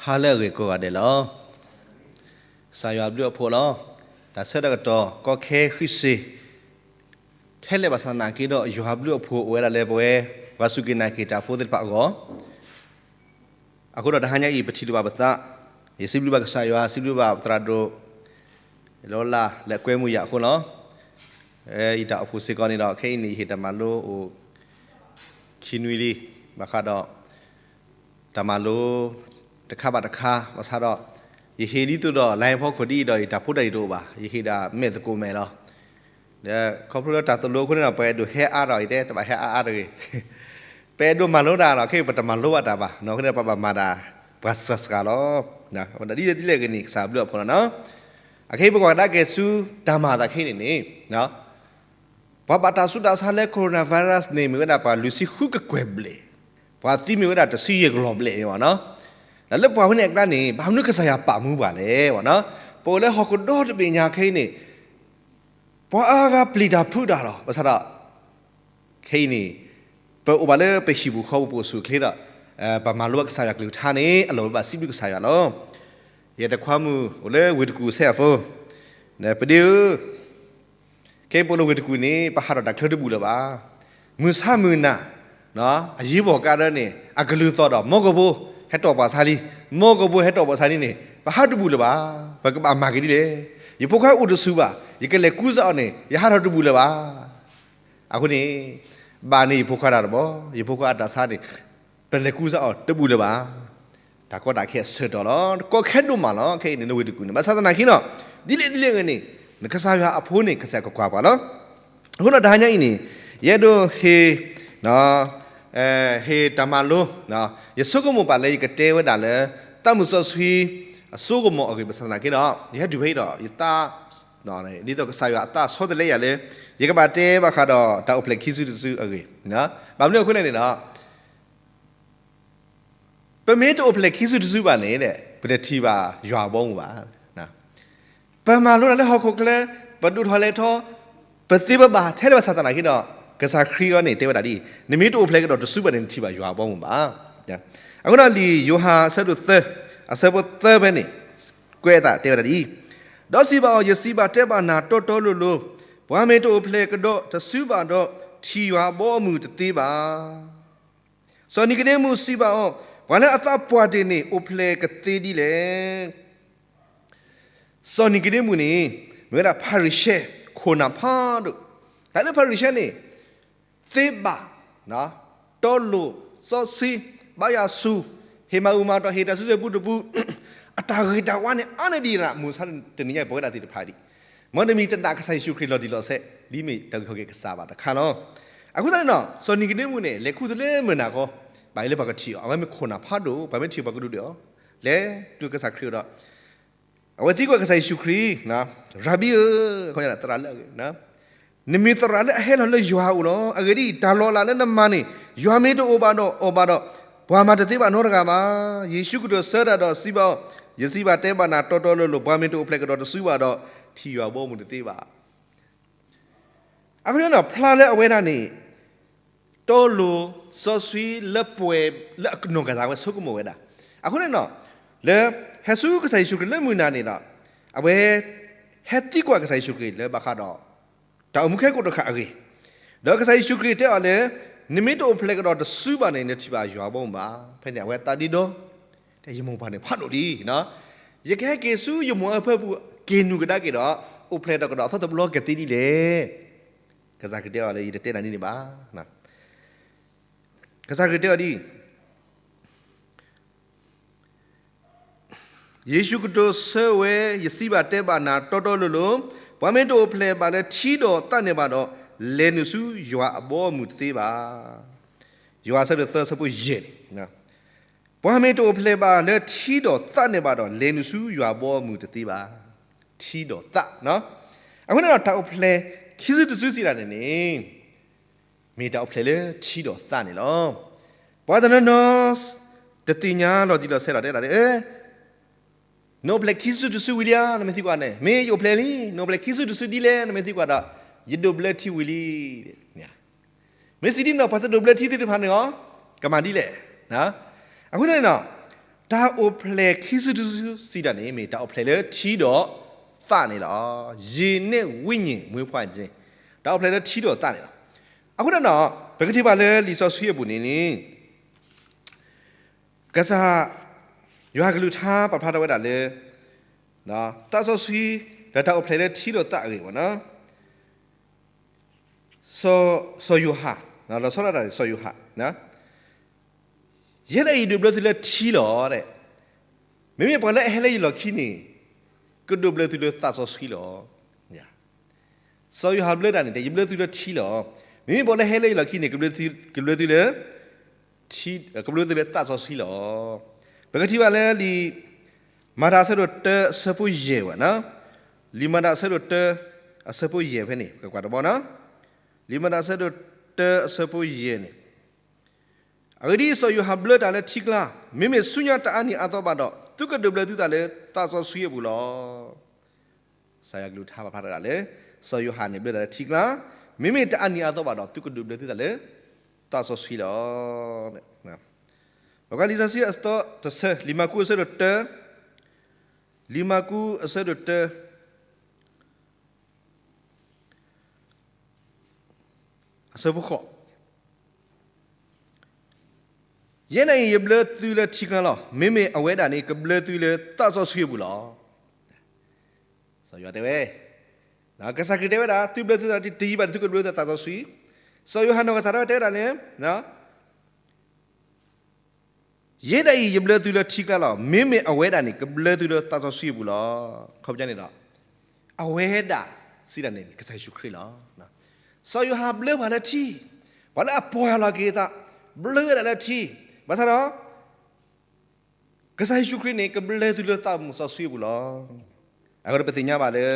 ဟါလၢအဂ့ၤကိးဂၤဒဲးလီၤ. ကစၢ်ယွၤဘျုးအဖှိၣ်လီၤ. တၢ်ဆၢတၢ်ကတီၢ် ကီခဲဃံစ့ၢ် ထဲလဲၣ်ဘၣ်ဆၣ်သနာ်က့ဒီး ယွၤဘျုးအဖှိၣ်အိၣ်ဝဲဒၣ်လၢပဝဲ ပှၤစူၢ်က့ၤနာ်က့ၤတၢ်ဖိသ့ၣ်တဖၣ်အဂီၢ် အဃိဒီးတဟါညါအံၤ ပထံၣ်လိာ်ဘၣ်ပသး, ယစံးဘျုးဘၣ်ကစၢ်ယွၤ, စံးဘျုးဘၣ်ပသရၣ်ဒိၣ် လီလၢ် လၢကွဲမုာ်ယၤအဃိလီၤ. ယတၢ်အိၣ်ဖှိၣ်စ့ၢ်ကီးန့ၣ်ဒီး ခဲအံၤန့ၣ် ယဟ့ၣ်တၢ်မၤလိအိၣ် ခံနွံလံ, ဘၣ်ဃးဒီး တၢ်မၤလိ တခါဘၣ်တခါ ဘၣ်ဆၣ်ဒီး ယဟ့ၣ်ဒ်သိးဒီး လါဟဲဖီခိၣ်ဒ်အံၤဒီး ယတၢ်ဖိတၢ်လံၤတအိၣ်ဘၣ်, ယဟ့ၣ်ဒၣ်မဲာ်သကိးမဲာ်လီၤ. ဒီးခီဖျိလၢတၢ်သိၣ်လိအဃိန့ၣ်ဒီး ပအဲၣ်ဒိးဟဲအါဒီး ယတဲ တဘၣ်ဟဲအါအါတဂ့ၤ ပအဲၣ်ဒိးမၤလိတၢ်လီၤ, ခဲအံၤပတမၤလိဘၣ်တၢ်ဘၣ်, အဃိန့ၣ် ပဘၣ်မၤတၢ် ပှၤစှၤစှၤလီၤ. ဒ်လဲၣ်ဒ်လဲၣ်ဂ့ၤန့ၣ် ကစၢ်ဘျုးအဖှိၣ်လီၤနီၤ. အခဲအံၤ ပကွၢ်ကဒါက့ၤဆူတၢ်မၤအသးခဲအံၤန့ၣ်န့ၣ် ပှၤဘၣ်တၢ်ဆူးတၢ်ဆါလၢ coronavirus န့ၣ် မ့ၢ်ဝဲဒၣ်ပှၤလွံၢ်ဆံဃုကကွဲၢ်ဘျဲၣ်, ပှၤသံမ့ၢ်ဝဲဒၣ်တဆံယဲၢ်ကလီၤဘျဲၣ်န့ၣ်လီၤ. ဒီးလၢပှၤဝဲန့ၣ်အကျါန့ၣ် ဘၣ်မနုၤကစၢ်ယွၤပာ်မူပှၤလဲၣ်နီၤ. ပအိၣ်လၢဟီၣ်ခိၣ်ဒီတဘ့ၣ်ညါခဲအံၤန့ၣ် ပှၤအါဂၤပျံၤတၢ်ဖုးတၢ်လီၤ. ဘၣ်ဆၣ်ဒီး ခဲအံၤန့ၣ် ပအိၣ်ဘၣ်လၢပဟံၣ်ပူၤဃီပူၤ ပအိၣ်ဆူၣ်အိၣ်ချ့ဒီး ပမၤလိဘၣ်ကစၢ်ယွၤကလုၢ်ကထါန့ၣ် အလီၢ်ဝဲဘၣ်စံးဘျုးကစၢ်ယွၤလီၤ. ယတခွါမုၣ်အိၣ်လၢဝ့ၢ်တကူၣ်စဲအဖိ, ပဒ့ဧၢ, ခဲအံၤပအိၣ်လၢဝ့ၢ်တကူၣ်န့ၣ် ပဟးထီၣ်တၢ်ချၢတဘူၣ်လၢၤဘၣ်. မုၢ်ဆါမုၢ်နၤ အရေးပေါ်ကါဒၢန့ၣ် အကလုၢ်သီၣ်ဒီး မီကဘိ ဟဲတီၢ်ပှၤဆါလံ, မီကဘိဟဲတီၢ်ပှၤဆါလံန့ၣ် ပဟးတဘူၣ်လၢၤဘၣ်. ပကဘၣ်မၤက့ၤဒ်လဲၣ်. ယဖိခွါအိၣ်တဆူၣ်ဘၣ်, ယကလဲၤကူစးအီၤန့ၣ် ယဟးထီၣ်တဘူၣ်လၢၤဘၣ်. အဃိန့ၣ် ဘၣ်န့ၣ်ယဖိခွါတၢ်တဘီ, ယဖိခွါအတၢ်ဆါန့ၣ် ပလဲၤကူစးအီၤတဘူၣ်လၢၤဘၣ်. တၢ်ကီတၢ်ခဲအဆၢကတီၢ်လီၤ. ကီခဲဒိၣ်မးလီၤ. ခဲအံၤန့ၣ် လၢဝ့ၢ်တကူၣ်န့ၣ် ဘၣ်ဆၣ်သနာ်က့ဒီး ဒ်လဲၣ်ဒ်လဲၣ်ဂ့ၤန့ၣ် နကစၢ်ယွၤအဖိန့ၣ် ကစၢ်ကကွၢ်ပှၤလီၤ. အဃိဒီးတဟါညါအံၤန့ၣ် ယအဲၣ်ဒိးဟ့ၣ် ဟ့ၣ်တၢ်မၤလိ, ယဆိကမိၣ်ပာ်လၢယကတဲဝဲဒၣ်လၢ သးမုၣ်စီဆှံ အစိကမီၤအဂ့ၢ် ဘၣ်ဆၣ်သနာ်က့ဒီး ယဟဲတုၤဖဲအံၤဒီး ယသး ဒ်သိးကစၢ်ယွၤအသးဆီတလဲယၤလၢ ယကဘၣ်တဲဘၣ်ဃးဒီးတၢ်အိၣ်ဖျဲၣ်ခံစုတစုအဂ့ၢ်, ဘၣ်မနုၤအဃိလဲၣ်န့ၣ်ဒီး ပမ့ၢ်တအိၣ်ဖျဲၣ်ခံစုတစုဘၣ်န့ၣ် ပတထံၣ်ဘၣ်ယွၤအဘီအမုၢ်ဘၣ်. ပမၤလိတၢ်လၢဟီၣ်ခိၣ်ချၢ, ပဒိၣ်ထီၣ်လဲၤထီၣ်, ပသ့ပဘၣ်ထဲလၢဘၣ်ဆၣ်သနာ်က့ဒီး ကစၢ်ခရံာ်အံၤန့ၣ် တဲဝဲဒၣ်ဒ်အံၤ, နမ့ၢ်တအိၣ်ဖျဲၣ်ကဒီးတစုဘၣ်န့ၣ် နထံၣ်ဘၣ်ယွၤအဘီအမုၢ်ဘၣ်. အဃိဒီးလံာ်ယိၤဟၣ်အဆၢဒိၣ်သၢ, အဆၢဖိသၢဖဲန့ၣ် ကွဲးအသးတဲဝဲဒၣ်ဒ်အံၤ, ဒီးစံးဘၣ်အီၤ, ယစံးဘၣ်တဲဘၣ်နၤတီတီလိၤလိၤ, ပှၤမ့ၢ်တအိၣ်ဖျဲၣ်ကဒီးတစုဘၣ်ဒီး ထံၣ်ယွၤအဘီအမုၢ်တသ့ဘၣ်. စီၤနံၤကဒ့မူးစံးဘၣ်အီၤ, ပှၤလၢအသးပှၢ်တ့ၢ်န့ၣ် အိၣ်ဖျဲၣ်ကသ့ဒ်လဲၣ်. စီၤနံၤကဒ့မူးန့ၣ် မ့ၢ်ဝဲဒၣ်ဖၤရံၤၡဲ ခိၣ်နၢ်ဖးဒိၣ်, တၢ်လၢဖၤရံၤၡဲန့ၣ် သ့ဘၣ်, တီလိၤ, စီဆှံ, ဘါယွၤဆူၣ်, ဟ့ၣ်မၤအူမၤတီၢ် ဟ့ၣ်တၢ်စုဆဲပူတပူ, အတၢ်ဂ့ၤတၢ်ဝါန့ၣ် အါန့ၢ်ဒံးရၣ် မုၢ်ဆါတနံၤညါအံၤ ပဝဲဒၣ်သ့ၣ်တဖၣ်ဒံး, မ်တမံၤတနာ်ကစၢ်ယ့ၣ်ၡူးခရံာ်လီၤတံၢ်လီၤဆဲး ဒ်မ့ၢ်တၢ်ဂ့ၢ်ခီၣ်က့ၤကစၢ်ဘၣ်တခါလီၤ. အဃိသတးန့ၣ်ဒီး စီၤနံၤကဒ့မူးန့ၣ် လဲၤခူသူၣ်လၢမုၢ်နၤခီ, ဘၣ်အံၤလၢပှၤကထံၣ်အီၤ, အဝဲမ့ၢ်ခိၣ်နၢ်ဖးဒိၣ်, ပှၤမ့ၢ်ထံၣ်အီၤပှၤကဒုးဒွဲၣ်အီၤ, လဲၤတုၤကစၢ်ခရံာ်အအိၣ်ဒီး အဝဲသံကွၢ်ကစၢ်ယ့ၣ်ၡူးခရံာ်, ရၤဘံဧၢ, သရၣ်လၢအဂ့ၤ, နမ့ၢ်သရၣ်လၢအဟဲလီၤလၢယွၤအအိၣ်လီၤ. အဂ့ၢ်ဒ်အံၤ, တၢ်လီၤလးလၢနမၤန့ၣ် ယွၤမ့ၢ်တအိၣ်ဘၣ်ဒီးအီၤဘၣ်ဒီး ပှၤမၤတသ့ဘၣ်နီတဂၤဘၣ်. ယ့ၣ်ၡူးကတိၤဆၢတၢ်ဒီးစံးဘၣ်အီၤ, ယစံးဘၣ်တဲဘၣ်နၤတီတီလိၤလိၤ, ပှၤမ့ၢ်တအိၣ်ဖျဲၣ်ကဒီးတစုဘၣ်ဒီး ထံၣ်ယွၤအဘီအမုၢ်တသ့ဘၣ်. အဃိန့ၣ်ဒီး ဖျါလၢအဝဲဒၣ်န့ၣ် တီလိၤ စီဆှံလၢပှဲၤလၢအနီၢ်ကစၢ်ဝဲဆိကမိၣ်ဝဲဒၣ်. အဃိန့ၣ်ဒီး လၢဟဲဆူကစၢ်ယ့ၣ်ၡူးခရံာ်လၢမုၢ်နၤန့ၣ်ဒီး အဝဲ ဟဲသံကွၢ်ကစၢ်ယ့ၣ်ၡူးခရံာ်လၢဘၣ်ဃးဒီး တၢ်အိၣ်မူခဲကိာ်တဃၣ်အဂ့ၢ်, ဒီးကစၢ်ယ့ၣ်ၡူးခရံာ်တဲအီၤလၢ နမ့ၢ်တအိၣ်ဖျဲၣ်ကဒီးတစုဘၣ်န့ၣ် နထံၣ်ဘၣ်ယွၤအဘီအမုၢ်ဘၣ်. ဖဲန့ၣ် အဝဲသးဒ့ဒီ, ယမိၢ်ပှၢ်န့ၣ်ဖးဒိၣ်လံ, ယကဟဲက့ၤဆူယမိၢ်အဖၢပူၤ က့ၤနုာ်ကဒါက့ၤဒီး အိၣ်ဖျဲၣ်ထီၣ်ကဒီးအသီတဘျီကသ့ဒ်လဲၣ်. ကစၢ်ခရံာ်တဲအီၤလၢ ယတတဲနၤဒ်န့ၣ်ဘၣ်. ကစၢ်ခရံာ်တဲအီၤဒ်အံၤ, ယ့ၣ်ၡူးကတိၤဆၢဝဲ, ယစံးဘၣ်တဲဘၣ်နၤတီတီလိၤလိၤ, ပှၤမ့ၢ်တအိၣ်ဖျဲၣ်ဘၣ်လၢထံဒီးသးန့ၣ်ဘၣ်ဒီး လဲၤနုာ်ဆူယွၤအဘီအမုၢ်တသ့ဘၣ်. ယိၤဟၣ်အဆၢဒိၣ်သၢ အဆၢဖိယဲၢ်န့ၣ်, ပှၤမ့ၢ်တအိၣ်ဖျဲၣ်ဘၣ်လၢထံဒီးသးန့ၣ်ဘၣ်ဒီး လဲၤနုာ်ဆူယွၤအဘီအမုၢ်တသ့ဘၣ်. ထံဒီးသး, အဃိန့ၣ်ဒီး တၢ်အိၣ်ဖျဲၣ်ခံစုတစုစံးဒၣ်န့ၣ်န့ၣ် မ့ၢ်တၢ်အိၣ်ဖျဲၣ်လၢထံဒီးသးန့ၣ်လီၤ. ပှၤတနီၤနီၤ တသ့ၣ်ညါလီၤတံၢ်လီၤဆဲးဒီးတဲဒၣ်လၢ နအိၣ်ဖျဲၣ်ခံစုတစုဝံၤလံဧါ နမ့ၢ်သံကွၢ်န့ၣ်, မ့ၢ်ယအိၣ်ဖျဲၣ်လံ, နအိၣ်ဖျဲၣ်ခံစုတစုဒ်လဲၣ် နမ့ၢ်သံကွၢ်ဒီး ယဒိးဘျၢထံဝံၤလံ. မ့ၢ်စံးဒ်န့ၣ်ဒီး ပှၤတဒိးဘျၢထံသ့ၣ်တဖၣ်န့ၣ်အီၤ ကမၤဒ်လဲၣ်. အဃိသတးန့ၣ်ဒီး တၢ်အိၣ်ဖျဲၣ်ခံစုတစုစံးတၢ်န့ၣ် မ့ၢ်တၢ်အိၣ်ဖျဲၣ်လၢထံဒီးသးန့ၣ်လီၤ. ရေနဲ့ဝိညာဉ် မွေးဖွားခြင်း, တၢ်အိၣ်ဖျဲၣ်လၢထံဒီးသးန့ၣ်လီၤ. အဃိဒီး ပကထံၣ်ဘၣ်လၢလံာ်စီဆှံအပူၤန့ၣ်န့ၣ် ကစၢ်ယွၤကလုၢ်ကထါပာ်ဖျါထီၣ်ဝဲဒၣ်လၢ သးစီဆှံ ဒီးတၢ်အိၣ်ဖျဲၣ်လၢထံဒီးသးအဂ့ၢ် စီၤယိၤဟၣ်, လီၤဆီဒၣ်တၢ်န့ၣ် စီၤယိၤဟၣ်, ယဲဒၣ်အံၤဒိးဘျၢသုလၢထံလီၤ. မ့မ့ၢ်ပှၤလၢအဟဲလၢယလီၢ်ခံန့ၣ် ကဒိးဘျၢသုလၢသးစီဆှံလီၤ. စီၤယိၤဟၣ်ဘျၢတၢ်န့ၣ် ယဘျၢသုလၢထံလီၤ. မ့မ့ၢ်ပှၤလၢဟဲလၢယလီၢ်ခံန့ၣ် ကဘျၢသုလၢ ကဘျၢသုလၢသးစီဆှံလီၤ. ပကထံၣ်ဘၣ်လၢလံာ်မၤတၢ်အဆၢဒိၣ်တၢအဆၢဖိယဲၢ်ဝဲ, လံာ်မၤတၢ်အဆၢဒိၣ်တၢ အဆၢဖိယဲၢ်ဖဲန့ၣ် ပကကွၢ်တဘျီနီၤ. လံာ်မၤတၢ်အဆၢဒိၣ်တၢအဆၢဖိယဲၢ်န့ၣ်, အဂ့ၢ်ဒ်အံၤ, စီၤယိၤဟၣ်ဘျၢတၢ်လၢထံကျါ, မ့မ့ၢ်ဆူညါတအါနံၤအါသီဘၣ်ဒီး သုကဒိးဘျၢသုသးလၢသးစီဆှံအပူၤလီၤ. ကစၢ်ယွၤကလုၢ်ကထါပာ်ဖျါထီၣ်ဒၣ်လၢ စီၤယိၤဟၣ်န့ၣ်ဘျၢတၢ်လၢထံကျါ, မ့မ့ၢ်တအါနံၤအါသီဘၣ်ဒီး သုကဒိးဘျၢသုသးလၢသးစီဆှံလီၤ. ပကွၢ်လံာ်စီဆှံအသီတဆၢ, လံာ်မၢ်ကူးအဆၢဒိၣ်တၢ, လံာ်မၢ်ကူးအဆၢဒိၣ်တၢ အဆၢဖိဃိး, ယဲဒၣ်အံၤ ယဘျၢသုလၢထံကျါလီၤ. မ့မ့ၢ်အဝဲဒၣ်န့ၣ် ကဘျၢသုလၢသးစီဆှံအပူၤလီၤ. စီၤယိၤဟၣ်တဲဝဲ, ကစၢ်ခရံာ်တဲဝဲဒၣ် သုဘျၢသုသးတယံာ်ဘၣ်န့ၣ် သုကဒိးဘျၢသုသးစီဆှံ. စီၤယိၤဟၣ်နီၢ်ကစၢ်ဒၣ်ဝဲတဲဝဲဒၣ်လၢ ယဲဒၣ်အံၤ ယဘျၢသုလၢထံကျါလီၤ. မ့မ့ၢ်အဝဲဒၣ်န့ၣ် ကဘျၢသုလၢသးစီဆှံအပူၤလီၤ. ခီပညီန့ၣ်ဒီး အဝဲဒၣ်စံးတၢ်န့ၣ် ကစၢ်ယ့ၣ်ၡူးခရံာ်လီၤ. စီၤယိၤဟၣ်ဘျၢပှၤလၢထံ, ပှၤလၢအပီၢ်ယၢ်လီၤက့ၤအသး, ဘျၢဝဲဒၣ်လၢထံ, ဘၣ်ဆၣ်ဒီး ကစၢ်ယ့ၣ်ၡူးခရံာ်န့ၣ် ကဘျၢသုလၢသးစီဆှံအပူၤလီၤ. အဃိဒီးပသ့ၣ်ညါဘၣ်လၢ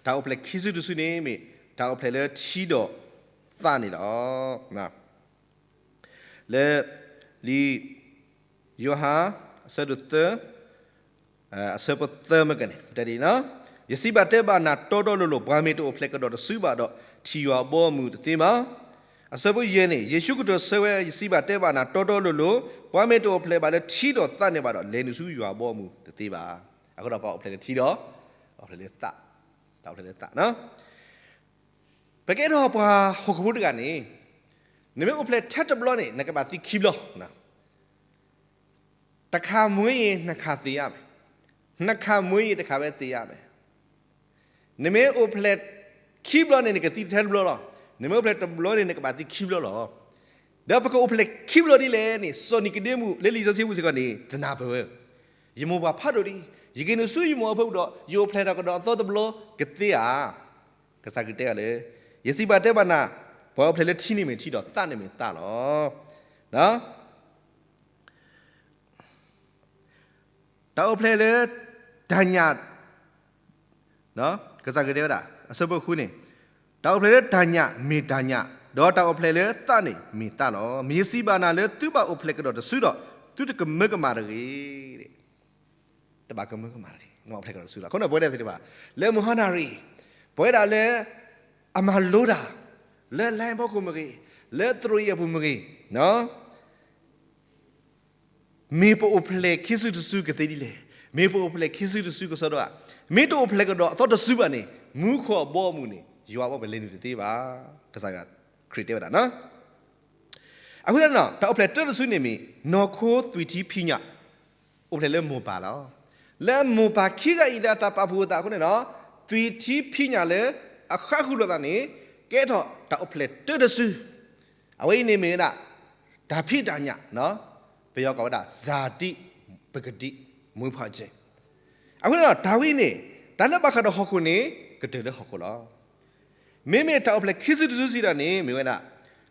တၢ်အိၣ်ဖျဲၣ်ခံစုတစုန့ၣ် မ့ၢ်တၢ်အိၣ်ဖျဲၣ်လၢထံဒီးသးန့ၣ်လီၤ. လၢ လံာ်ယိၤဟၣ် အဆၢဒိၣ်သၢ အဆၢဖိသၢမ့ၢ်ကန့ၣ် တဲဒ်အံၤ, ယစံးဘၣ်တဲဘၣ်နၤတီတီလိၤလိၤ, ပှၤမ့ၢ်တအိၣ်ဖျဲၣ်ကဒီးတစုဘၣ်ဒီး ထံၣ်ယွၤအဘီအမုၢ်တသ့ဘၣ်. အဆၢဖိယဲၢ်န့ၣ် ယ့ၣ်ၡူးကတိၤဆၢဝဲ, ယစံးဘၣ်တဲဘၣ်နၤတီတီလိၤလိၤ, ပှၤမ့ၢ်တအိၣ်ဖျဲၣ်ဘၣ်လၢထံဒီးသးန့ၣ်ဘၣ်ဒီး လဲၤနုာ်ဆူယွၤအဘီအမုၢ်တသ့ဘၣ်. အဃိဒီးပှၤအိၣ်ဖျဲၣ်လၢထံဒီး အိၣ်ဖျဲၣ်လၢသး, တၢ်အိၣ်ဖျဲၣ်လၢသး ပကအဲၣ်ဒိးပှၤဟီၣ်ခိၣ်ဖိတဂၤန့ၣ်, နမ့ၢ်အိၣ်ဖျဲၣ်ထဲတဘျီန့ၣ် နကဘၣ်သံခံဘျီ, တခါမွေးရင်နှစ်ခါသေရမယ်, နှစ်ခါမွေးရင်တစ်ခါပဲသေရမယ်. နမ့ၢ်အိၣ်ဖျဲၣ်ခံဘျီန့ၣ် နကသံထဲတဘျီလီၤ. နမ့ၢ်အိၣ်ဖျဲၣ်တဘျီန့ၣ် နကဘၣ်သံခံဘျီလီၤ. ဒီးပကအိၣ်ဖျဲၣ်ခံဘျီဒ်လဲၣ်န့ၣ် စီၤနံၤကဒ့မူး လၢလံာ်စီဆှံပူၤစ့ၢ်ကီးန့ၣ် သနၢ်ပၢၢ်ဝဲ, ယမိၢ်ပှၢ်ဖးဒိၣ်ဒံး, ယက့ၤနုာ်ဆူယမိၢ်အဖၢပူၤဒီး ယအိၣ်ဖျဲၣ်ထီၣ်ကဒီးအသီတဘျီကသ့ဧါ. ကစၢ်ခရံာ်တဲဘၣ်လၢ ယစံးဘၣ်တဲဘၣ်နၤ, ပှၤအိၣ်ဖျဲၣ်လၢထံန့ၣ်မ့ၢ်ထံဒီးသးန့ၣ်မ့ၢ်သးလီၤ. တၢ်အိၣ်ဖျဲၣ်လၢတၢ်ညၣ်, ကစၢ်ခရံာ်တဲဝဲဒၣ် အဆၢဖိဃုန့ၣ်, တၢ်အိၣ်ဖျဲၣ်လၢတၢ်ညၣ်မ့ၢ်တၢ်ညၣ်, ဒီးတၢ်အိၣ်ဖျဲၣ်လၢသးန့ၣ်မ့ၢ်သးလီၤ. မ့ၢ်ယစံးဘၣ်နၤလၢသုဘၣ်အိၣ်ဖျဲၣ်ကဒီးတစုဒီး သုတကမၢကမၣ်တဂ့ၤ. တဘၣ်ကမၢကမၣ်တဂ့ၤ, မ့ၢ်အိၣ်ဖျဲၣ်ကဒီးတစုလီၤ. အဃိန့ၣ် ပဝဲဒၣ်သ့ၣ်တဖၣ် လၢမုၢ်ဟါနၣ်ရံၣ်, ပဝဲဒၣ်လၢအမၤလိတၢ်, လၢ line ဖီခိၣ်မ့ၢ်ဂ့ၤ, လၢသရိာ်အပူၤမ့ၢ်ဂ့ၤ, မ့ၢ်ပအိၣ်ဖျဲၣ်ခံစုတစုကသ့ဒ်လဲၣ်, မ့ၢ်ပအိၣ်ဖျဲၣ်ခံစုတစုကစီဒီဧါ, မ့ၢ်တအိၣ်ဖျဲၣ်ကဒီးအသီတစုဘၣ်န့ၣ် မူခိၣ်အဘီအမုၢ်န့ၣ် ယွၤအဘီအမုၢ်လဲၤနုာ်တသ့ဘၣ်. ကစၢ်ခရံာ်တဲဝဲဒၣ်နီၤ. အဃိသတးဒီး တၢ်အိၣ်ဖျဲၣ်တၢတစုန့ၣ်မ့ၢ် နီၢ်ခိသွံၣ်ထံဖံးညၣ်, အိၣ်ဖျဲၣ်လၢမိၢ်ပၢ်လီၤ. လၢမိၢ်ပၢ်ခံဂၤအံၤလၢအတၢ်ပာ်ဖှိၣ်အသးအဃိန့ၣ်ဒီး သွံၣ်ထံဖံးညၣ်လၢအဃၣ်ဃုာ်လိာ်သးန့ၣ် ကဲထီၣ်တၢ်အိၣ်ဖျဲၣ်တၢတစု. အဝဲအံၤန့ၣ်မ့ၢ်ဝဲဒၣ် တၢ်ဖံးတၢ်ညၣ်, ပယီၤကိးဝဲဒၣ် ဇာတိပကတိ, မွေးဖွားခြင်း. အဃိန့ၣ်ဒီး တၢ်ဝဲအံၤန့ၣ် တၢ်လၢဘၣ်ဃးဒီးဟီၣ်ခိၣ်န့ၣ် ကတၢၢ်လၢဟီၣ်ခိၣ်လီၤ. မ့မ့ၢ်တၢ်အိၣ်ဖျဲၣ်ခံစုတစုစံးတၢ်န့ၣ် မ့ၢ်ဝဲဒၣ်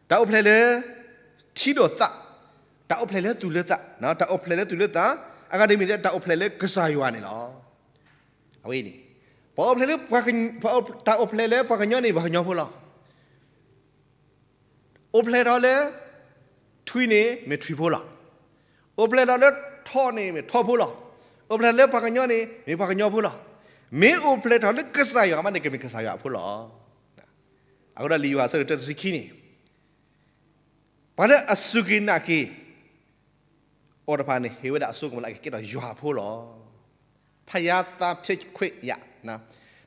တၢ်အိၣ်ဖျဲၣ်လၢထံဒီးသး, တၢ်အိၣ်ဖျဲၣ်လၢသူၣ်လၢသး, တၢ်အိၣ်ဖျဲၣ်လၢသူၣ်လၢသး, အဂၤတမံၤလၢတၢ်အိၣ်ဖျဲၣ်လၢကစၢ်ယွၤန့ၣ်လီၤ. အဝဲအံၤန့ၣ် ပှၤအိၣ်ဖျဲၣ်လၢ တၢ်အိၣ်ဖျဲၣ်လၢပှၤကညီန့ၣ် ပှၤကညီဖိလီၤ. အိၣ်ဖျဲၣ်ထီၣ်လၢ ထွံၣ်န့ၣ် မ့ၢ်ထွံၣ်ဖိလီၤ. အိၣ်ဖျဲၣ်ထီၣ်လၢထိးန့ၣ် မ့ၢ်ထိးဖိလီၤ. အိၣ်ဖျဲၣ်လၢပှၤကညီန့ၣ် မ့ၢ်ပှၤကညီဖိလီၤ. မ့ၢ်အိၣ်ဖျဲၣ်ထီၣ်လၢကစၢ်ယွၤမးန့ၣ် ကမ့ၢ်ကစၢ်ယွၤအဖိလီၤ. အဃိဒီးလံာ်ယိၤဟၣ်အဆၢဒိၣ်တၢတဆံခံန့ၣ် ပှၤလၢအစူၢ်က့ၤနာ်က့ၤ အီၤတဖၣ်န့ၣ် ဟ့ၣ်ဝဲဒၣ်အစိကမီၤလၢအကကဲထီၣ်ယွၤအဖိလီၤ. ဖယါသးဖျ့ခွ့ယၣ်,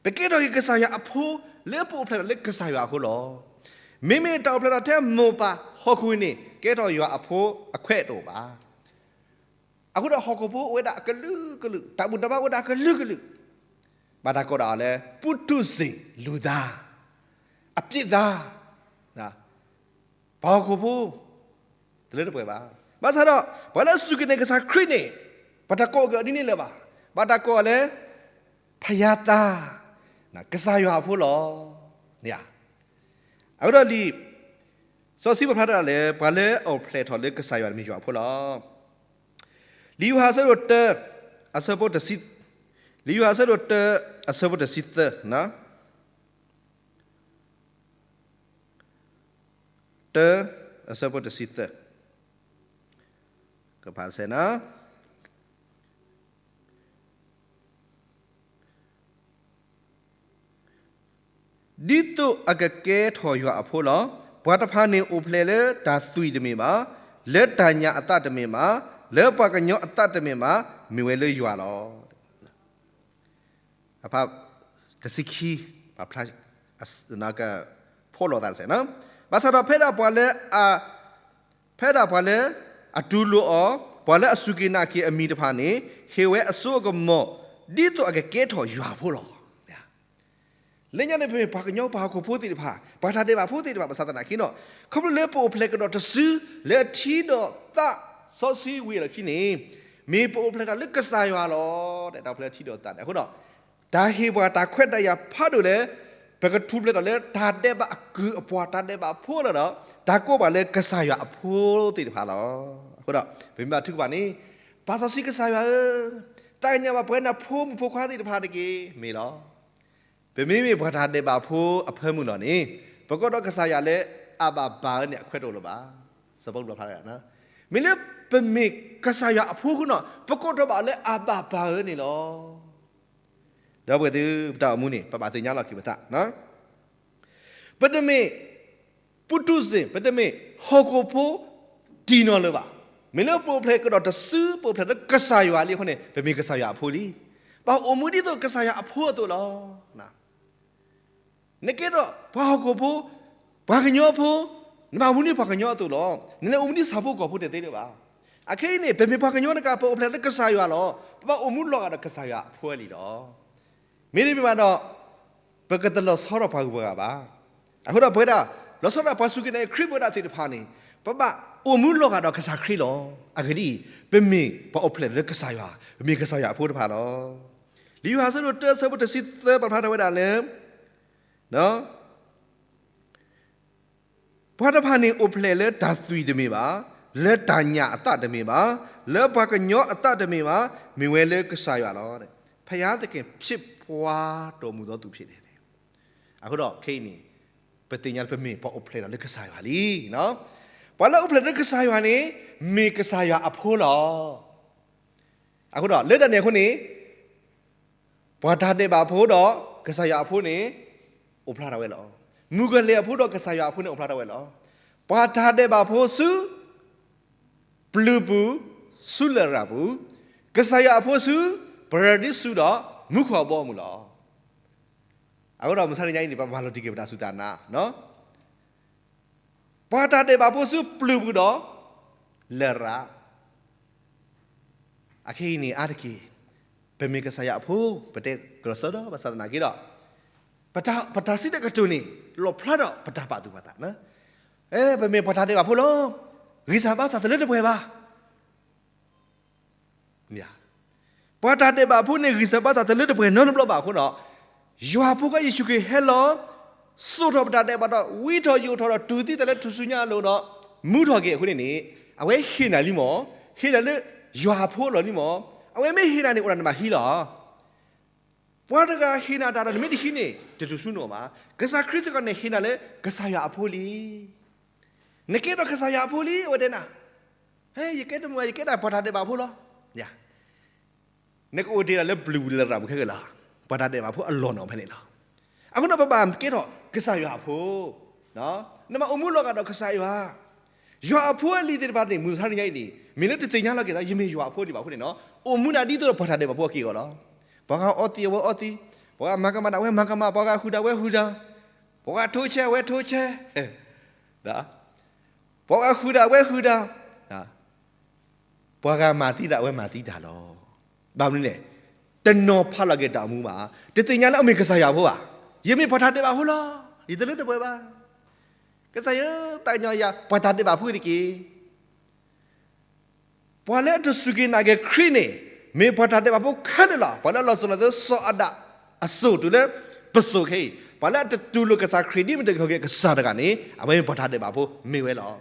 ပကဲထီၣ်က့ၤကစၢ်ယွၤအဖိ လၢပအိၣ်ဖျဲၣ်ထီၣ်လၢကစၢ်ယွၤအဃိလီၤ. မ့မ့ၢ်တၢ်အိၣ်ဖျဲၣ်ထီၣ်ထဲမိၢ်ပၢ်ဟီၣ်ခိၣ်န့ၣ် ကဲထီၣ်ယွၤအဖိအခွဲးတအိၣ်ဘၣ်. အဃိဒီးဟီၣ်ခိၣ်ဖိအိၣ်ဝဲဒၣ်အကလုာ်ကလုာ်, တၢ်ဘူၣ်တၢ်ဘါအိၣ်ဝဲဒၣ်အကလုာ်ကလုာ်, ဘၣ်တၢ်ကိးဒၣ်အီၤလၢ ပုထုဇဉ်လူသား, အပြစ်သား, ပှၤဟီၣ်ခိၣ်ဖိ တလၢတပှဲၤဘၣ်. ဘၣ်ဆၣ်ဒီး ပှၤလၢအစူၢ်က့ၤနာ်က့ၤကစၢ်ခရံာ်န့ၣ် ဘၣ်တၢ်ကိးအီၤဒ်န့ၣ်လၢၤဘၣ်. ဘၣ်တၢ်ကိးအီၤလၢ ဖယါသး, ကစၢ်ယွၤအဖိလီၤ. အဃိဒီးလံာ်စီဆှံပာ်ဖျါတၢ်လၢ ပှၤလၢအအိၣ်ဖျဲၣ်ထီၣ်လၢကစၢ်ယွၤန့ၣ်မ့ၢ်ယွၤအဖိလီၤ. လံာ်ယိၤဟၣ်အဆၢဒိၣ်တၢ, အဆၢဖိတဆံ, လံာ်ယိၤဟၣ်အဆၢဒိၣ်တၢ, အဆၢဖိတဆံသၢ, တၢ, အဆၢဖိတဆံသၢ, ကဖးစဲနၤ ဒ်သိးအကကဲထီၣ်ယွၤအဖိလီၤ. ပှၤတဖၣ်န့ၣ်အိၣ်ဖျဲၣ်လၢတၢ်သွံၣ်တမ့ၢ်ဘၣ်, လၢတၢ်ညၣ်အသၣ်တမ့ၢ်ဘၣ်, လၢပှၤကညီအသၣ်တမ့ၢ်ဘၣ်, မ့ၢ်ဝဲလၢယွၤလီၤ. အဖးတဆံခံ, ပာ်ဖျါ, ကဖီၣ်လိာ်သးတစဲး, ဘၣ်ဆၣ်ဒီးဖဲဒၣ်ပှၤလၢအ ဖဲဒၣ်ပှၤလၢအတူၢ်လိာ်အီၤ, ပှၤလၢအစူၢ်က့ၤနာ်က့ၤအမံၤတဖၣ်န့ၣ် ဟ့ၣ်ဝဲအစိအကမီၤ ဒ်သိးအကကဲထီၣ်ယွၤအဖိလီၤ. လၢညါန့ၣ် ပမ့ၢ်ပှၤကညီပှၤဟီၣ်ခိၣ်ဖိသ့ၣ်တဖၣ်, ပှၤတၢ်ဒဲးဘးဖိသ့ၣ်တဖၣ် ဘၣ်ဆၣ်သနာ်က့ဒီး ခီဖျိလၢပအိၣ်ဖျဲၣ်ကဒီးတစု လၢအထံဒီးသးစီဆှံဝံၤအလီၢ်ခံန့ၣ်, မ့ၢ်ပအိၣ်ဖျဲၣ်ထီၣ်လၢကစၢ်ယွၤလီၤ. တၢ်အိၣ်ဖျဲၣ်လၢထံဒီးသးန့ၣ် အဃိဒီး တၢ်ဟ့ၣ်ပှၤတၢ်ခွဲးတၢ်ယာ်ဖးဒိၣ်လၢ ပကထူၣ်ဖျဲးထီၣ်လၢတၢ်ဒဲးဘးအကုၢ်အပှၤ တၢ်ဒဲးဘးဖိလီၤဒီး တၢ်ကိးပှၤလၢကစၢ်ယွၤအဖိသ့ၣ်တဖၣ်လီၤ. အဃိဒီး ပမ့ၢ်ဘၣ်ထုကဖၣ်န့ၣ်, ပာ်စီဆှံကစၢ်ယွၤဧၢ, သးကညီၤဘၣ်ပဝဲနဖိမုၣ်ဖိခွါသ့ၣ်တဖၣ်တက့ၢ် မ့ၢ်လီၤ. ပမ့မ့ၢ်ပှၤတၢ်ဒဲးဘးဖိအဖၢမုၢ်လီၤန့ၣ်, ပကိးဒီးကစၢ်ယွၤလၢအဘၣ်ပၢ်ဧၢန့ၣ် အခွဲးတအိၣ်လၢၤဘၣ်. စီၤပီလူးဖျါ, မ့ၢ်လၢပမ့ၢ်ကစၢ်ယွၤအဖိအဃိန့ၣ် ပကိးထီၣ်ဘၣ်အီၤလၢအဘၣ်ပၢ်ဧၢန့ၣ်လီၤ. ဒီပုၢ်ဝဲၢ်သ့ၣ်ဧၢ, ပတၢ်အိၣ်မူန့ၣ် ပဘၣ်သ့ၣ်ညါလီၤက့ၤပသး, ပတမ့ၢ် ပုထုဇဉ်, ပတမ့ၢ်ဟီၣ်ခိၣ်ဖိတံၢ်နီၢ်လၢၤဘၣ်. မ့ၢ်လၢပအိၣ်ဖျဲၣ်ကဒီးတစု ပအိၣ်ဖျဲၣ်လၢကစၢ်ယွၤလံအဃိန့ၣ် ပမ့ၢ်ကစၢ်ယွၤအဖိလံ. ပအိၣ်မူဒ်သိးကစၢ်ယွၤအဖိအသိးလီၤ. နကဲထီၣ်ပှၤဟီၣ်ခိၣ်ဖိ, ပှၤကညီဖိ, နဘၣ်အိၣ်မူဒ်ပှၤကညီအသိးလီၤ. နလဲၤအိၣ်မူဒ်ဆၣ်ဖိကီၢ်ဖိတသ့လၢၤဘၣ်. အခဲအံၤန့ၣ် ပမ့ၢ်ပှၤကညီတကး ပအိၣ်ဖျဲၣ်လၢကစၢ်ယွၤလီၤ. ပဘၣ်အိၣ်မူလီၤဂာ်ဒီးကစၢ်ယွၤအဖိလံလီၤ. မ့တမ့ၢ်ဘၣ်ဒီး ပကတလီၤဆီဒီးပှၤဂုၤပှၤဂၤဘၣ်. အဃိဒီးပဝဲဒၣ် လီၤဆီဒၣ်ပှၤစူၢ်က့ၤနာ်က့ၤခရံာ်ဖိသ့ၣ်တဖၣ်န့ၣ် ပဘၣ်အိၣ်မူလီၤဂာ်ဒီးကစၢ်ခရံာ်လီၤ. အဂ့ၢ်ဒ်အံၤ, ပမ့ၢ်ပှၤအိၣ်ဖျဲၣ်လၢကစၢ်ယွၤ, ပမ့ၢ်ကစၢ်ယွၤအဖိတဖၣ်လီၤ. လံာ်ယိၤဟၣ်အဆၢဒိၣ်တၢ အဆၢဖိတဆံသၢ ပာ်ဖျါထီၣ်ဝဲဒၣ်လၢ ပှၤတဖၣ်န့ၣ်အိၣ်ဖျဲၣ်လၢတၢ်သွံၣ်တမ့ၢ်ဘၣ်, လၢတၢ်ညၣ်အသၣ်တမ့ၢ်ဘၣ်, လၢပှၤကညီအသၣ်တမ့ၢ်ဘၣ်, မ့ၢ်ဝဲလၢကစၢ်ယွၤလီၤ. ဘုရားသခင်ဖြစ်ဖွါတော်မူသောသူဖြစ်တယ်. အဃိဒီးခဲအံၤန့ၣ် ပသ့ၣ်ညါလၢပမ့ၢ်ပှၤအိၣ်ဖျဲၣ်ထီၣ်လၢကစၢ်ယွၤလံ. ပှၤလၢအိၣ်ဖျဲၣ်လၢကစၢ်ယွၤန့ၣ် မ့ၢ်ကစၢ်ယွၤအဖိလီၤ. အဃိဒီးလၢတၢ်န့ၣ်အဃိန့ၣ် ပှၤတၢ်ဒဲးဘးဖိဒီးကစၢ်ယွၤအဖိန့ၣ် အိၣ်ဖျါထီၣ်ဝဲလီၤ. မုၣ်ကီၤလံၢ်အဖိဒီးကစၢ်ယွၤအဖိန့ၣ်အိၣ်ဖျါထီၣ်ဝဲလီၤ. ပှၤတၢ်ဒဲးဘးဖိဆူ ပျုၤပူၤ, ဆူလရာ်ပူၤ, ကစၢ်ယွၤအဖိဆူ ပရဒံစူးဒီး မူခိၣ်အဘီအမုၢ်လီၤ. အဃိဒီးမုၢ်ဆါတနံၤညါအံၤန့ၣ် ပမၤလီၤတံၢ်က့ၤပတၢ်စူၢ်တၢ်နာ် ပှၤတၢ်ဒဲးဘးဖိဆူပျုၤပူၤဒီး လရာ်. အခဲအံၤန့ၣ် အါတက့ၢ် ပမ့ၢ်ကစၢ်ယွၤအဖိ ပတဲကလီၤစၢဒီး ဘၣ်ဆၣ်သနာ်က့ဒီး ပတၢ်စံးတၢ်ကတိၤန့ၣ် လီၣ်ဖျါဒီးပတၢ်ပာ်သူၣ်ပာ်သး, ပမ့ၢ်ပှၤတၢ်ဒဲးဘးဖိလီၤ. ဂံၢ်စၢ်ဘါစၢ်တလၢတပှဲၤဘၣ်. ပှၤတၢ်ဒဲးဘးဖိန့ၣ် ဂံၢ်စၢ်ဘါစၢ်တလၢတပှဲၤနီတဘျီဘၣ်အဃိဒီး ယွၤဖိခွါယ့ၣ်ၡူးခရံာ်ဟဲလီၤ စိာ်ထီၣ်ပတၢ်ဒဲးဘးဒီး ဝံထီၣ်ယိာ်ထီၣ်ဒီး တူၢ်သံသးလၢထူၣ်စုညါအလိၤဒီး မူထီၣ်က့ၤအဃိန့ၣ်န့ၣ် အဝဲဟ့ၣ်နၤလံမး, ဟ့ၣ်နၤလၢယွၤအဖိအလီၢ်လံမး, အဝဲမ့ၢ်ဟ့ၣ်နၤန့ၣ် အိၣ်ဒၣ်နဘၣ်ဟံးလီၤ. ပှၤတဂၤဟ့ၣ်နၤတၢ်ဒီး နမ့ၢ်တဟံးန့ၣ် တတူၢ်ဆူၣ်နီၣ်ဘၣ်. ကစၢ်ခရံာ်စ့ၢ်ကီးန့ၣ် ဟ့ၣ်နၤလၢကစၢ်ယွၤအဖိလံ. နကဲထီၣ်ကစၢ်ယွၤအဖိလံ အဝဲတဲနၤ, ဟဲ ယကဲတမုာ် ယကဲဒၣ်ပှၤတၢ်ဒဲးဘးဖိလီၤ. နကအိၣ်တ့ၢ်ဒၣ်လၢပျုၤပူၤလရာ်ပူၤခဲကလီၤ, ပှၤတၢ်ဒဲးဘးဖိအလီၢ်န့ၣ်ဖဲန့ၣ်လီၤ. အဃိန့ၣ် ပဘၣ်ကဲထီၣ်ကစၢ်ယွၤအဖိ, နဘၣ်အိၣ်မူလီၤဂာ်ဒီးကစၢ်ယွၤ, ယွၤအဖိအလံၤသ့ၣ်တဖၣ်န့ၣ် မုၢ်မဆါတနံၤညါအံၤန့ၣ် မ့ၢ်လၢတသ့ၣ်ညါလီၤက့ၤသး ယမ့ၢ်ယွၤအဖိဒံးဘၣ်အဃိန့ၣ်နီၤ, အိၣ်မူဒၣ်ဒ်သိးဒီးပှၤတၢ်ဒဲးဘးဖိအက့ၢ်အဂီၤလီၤ. ပှၤဂၤအီသံးအဝဲအီသံး, ပှၤဂၤမၤကမၣ်ဒၣ်အဝဲမၤကမၣ်, ပှၤဂၤဟုၣ်တၢ်အဝဲဟုၣ်တၢ်, ပှၤဂၤထိဆဲးအဝဲထိဆဲး, ပှၤဂၤဃုာ်ဒၣ်အဝဲဃုာ်တၢ်, ပှၤဂၤမၤသံတၢ်အဝဲမၤသံတၢ်လီၤ. ဘၣ်မနုၤလဲၣ်, တနီၤဖးလီၤက့ၤတၢ်အိၣ်မူဘၣ်, တသ့ၣ်ညါလၢအမ့ၢ်ကစၢ်ယွၤအဖိဘၣ်, ယမ့ၢ်ပှၤတၢ်ဒဲးဘးဖိလီၤ, ယတလၢတပှဲၤဘၣ်. ကစၢ်ယွၤသးကညီၤယၤ ပှၤတၢ်ဒဲးဘးဖိတက့ၢ်. ပှၤလၢအတစူၢ်က့ၤနာ်က့ၤခရံာ်န့ၣ် မ့ၢ်ပှၤတၢ်ဒဲးဘးဖိခဲလၢာ်လီၤ. ပှၤလၢအလီၤစိၤလီၤသွဲၣ်လၢစီၤအၤဒၣ်အစိၣ်တုၤလၢ ပစိာ်ခဲအံၤ, ပှၤလၢအတတူၢ်လိာ်ကစၢ်ခရံာ်ဒ်မ့ၢ်တၢ်အုၣ်က့ၤခီၣ်က့ၤအကစၢ်တဂၤန့ၣ် အဝဲမ့ၢ်ပှၤတၢ်ဒဲးဘးဖိမ့ၢ်ဝဲလီၤ.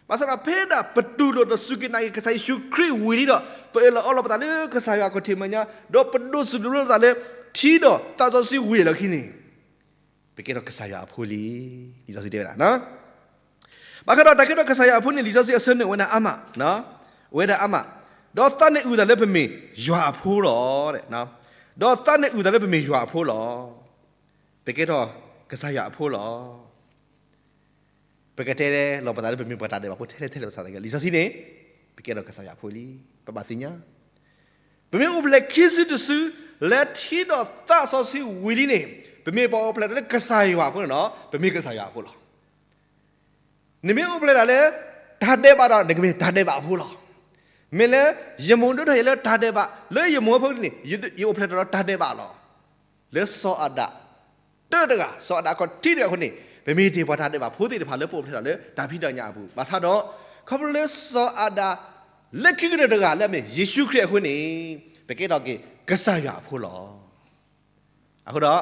ဘၣ်ဆၣ်ဒီးဖဲဒၣ်ပတူၢ်လိာ်တစူၢ်က့ၤနာ်က့ၤကစၢ်ယ့ၣ်ၡူးခရံာ်ဝံၤလံဒီး ပအၢၣ်လီၤအီလီၤပသးလၢကစၢ်ယွၤခီၣ်ထံးမဲာ်ညါ, ဒီးပဒိးစူၢ်ဒိးဘျၢလီၤပသးလၢထံဒီးသးစီဆှံဝံၤအလီၢ်ခံန့ၣ် ပကဲထီၣ်ကစၢ်ယွၤအဖိလံ, လံာ်စီဆှံတဲဝဲဒၣ်. ဘၣ်ဃးဒီးတၢ်ကဲထီၣ်ကစၢ်ယွၤအဖိန့ၣ် လံာ်စီဆှံအဆၢန့ၣ် အိၣ်ဝဲဒၣ်အါမး, အိၣ်ဝဲဒၣ်အါမး, ဒီးသးန့ၣ်အုၣ်သးလၢပမ့ၢ်ယွၤအဖိလီၤ. ဒီးသးန့ၣ်အုၣ်သးလၢပမ့ၢ်ယွၤအဖိလီၤ. ပကဲထီၣ်ကစၢ်ယွၤအဖိလီၤ. ပကတဲလီၤပသးလၢပမ့ၢ်ပှၤတၢ်ဒဲးဘးဖိထဲလဲၣ်ထဲလဲၣ် ဘၣ်ဆၣ်သနာ်က့ လံာ်စီဆှံန့ၣ် ပကဲထီၣ်ကစၢ်ယွၤအဖိလံ. ပဘၣ်သ့ၣ်ညါ ပမ့ၢ်အိၣ်ဖျဲၣ်ခံစုတစု လၢထံဒီးသးစီဆှံဝံၤလံန့ၣ် ပမ့ၢ်ပှၤအိၣ်ဖျဲၣ်တၢ်လၢကစၢ်ယွၤအဃိန့ၣ်ဒီး ပမ့ၢ်ကစၢ်ယွၤအဖိလီၤ. နမ့ၢ်အိၣ်ဖျဲၣ်တၢ်လၢတၢ်ဒဲးဘးဒီး နကမ့ၢ်တၢ်ဒဲးဘးအဖိလီၤ. မ့ၢ်လၢယမိၢ်ဒိၣ်ထီၣ်ယၤလၢတၢ်ဒဲးဘး လၢယမိၢ်အဖိန့ၣ် ယအိၣ်ဖျဲၣ်တၢ်ဒီးတၢ်ဒဲးဘးလီၤ. လၢစီၤအၤဒၣ်တၢတဂၤ စီၤအၤဒၣ်အခီၣ်ထံးတဂၤအဃိန့ၣ် ပမ့ၢ်တ့ၢ်ပှၤတၢ်ဒဲးဘးဖိသ့ၣ်တဖၣ်လၢပအိၣ်ဖျဲၣ်ထီၣ်လၢတၢ်ဖံးတၢ်ညၣ်အပူၤ ဘၣ်ဆၣ်ဒီး ခီဖျိလၢစီၤအၤဒၣ် လၢခံကတၢၢ်တဂၤလၢအမ့ၢ်ယ့ၣ်ၡူးခရံာ်အဃိန့ၣ် ပကဲထီၣ်က့ၤကစၢ်ယွၤအဖိလီၤ. အဃိဒီး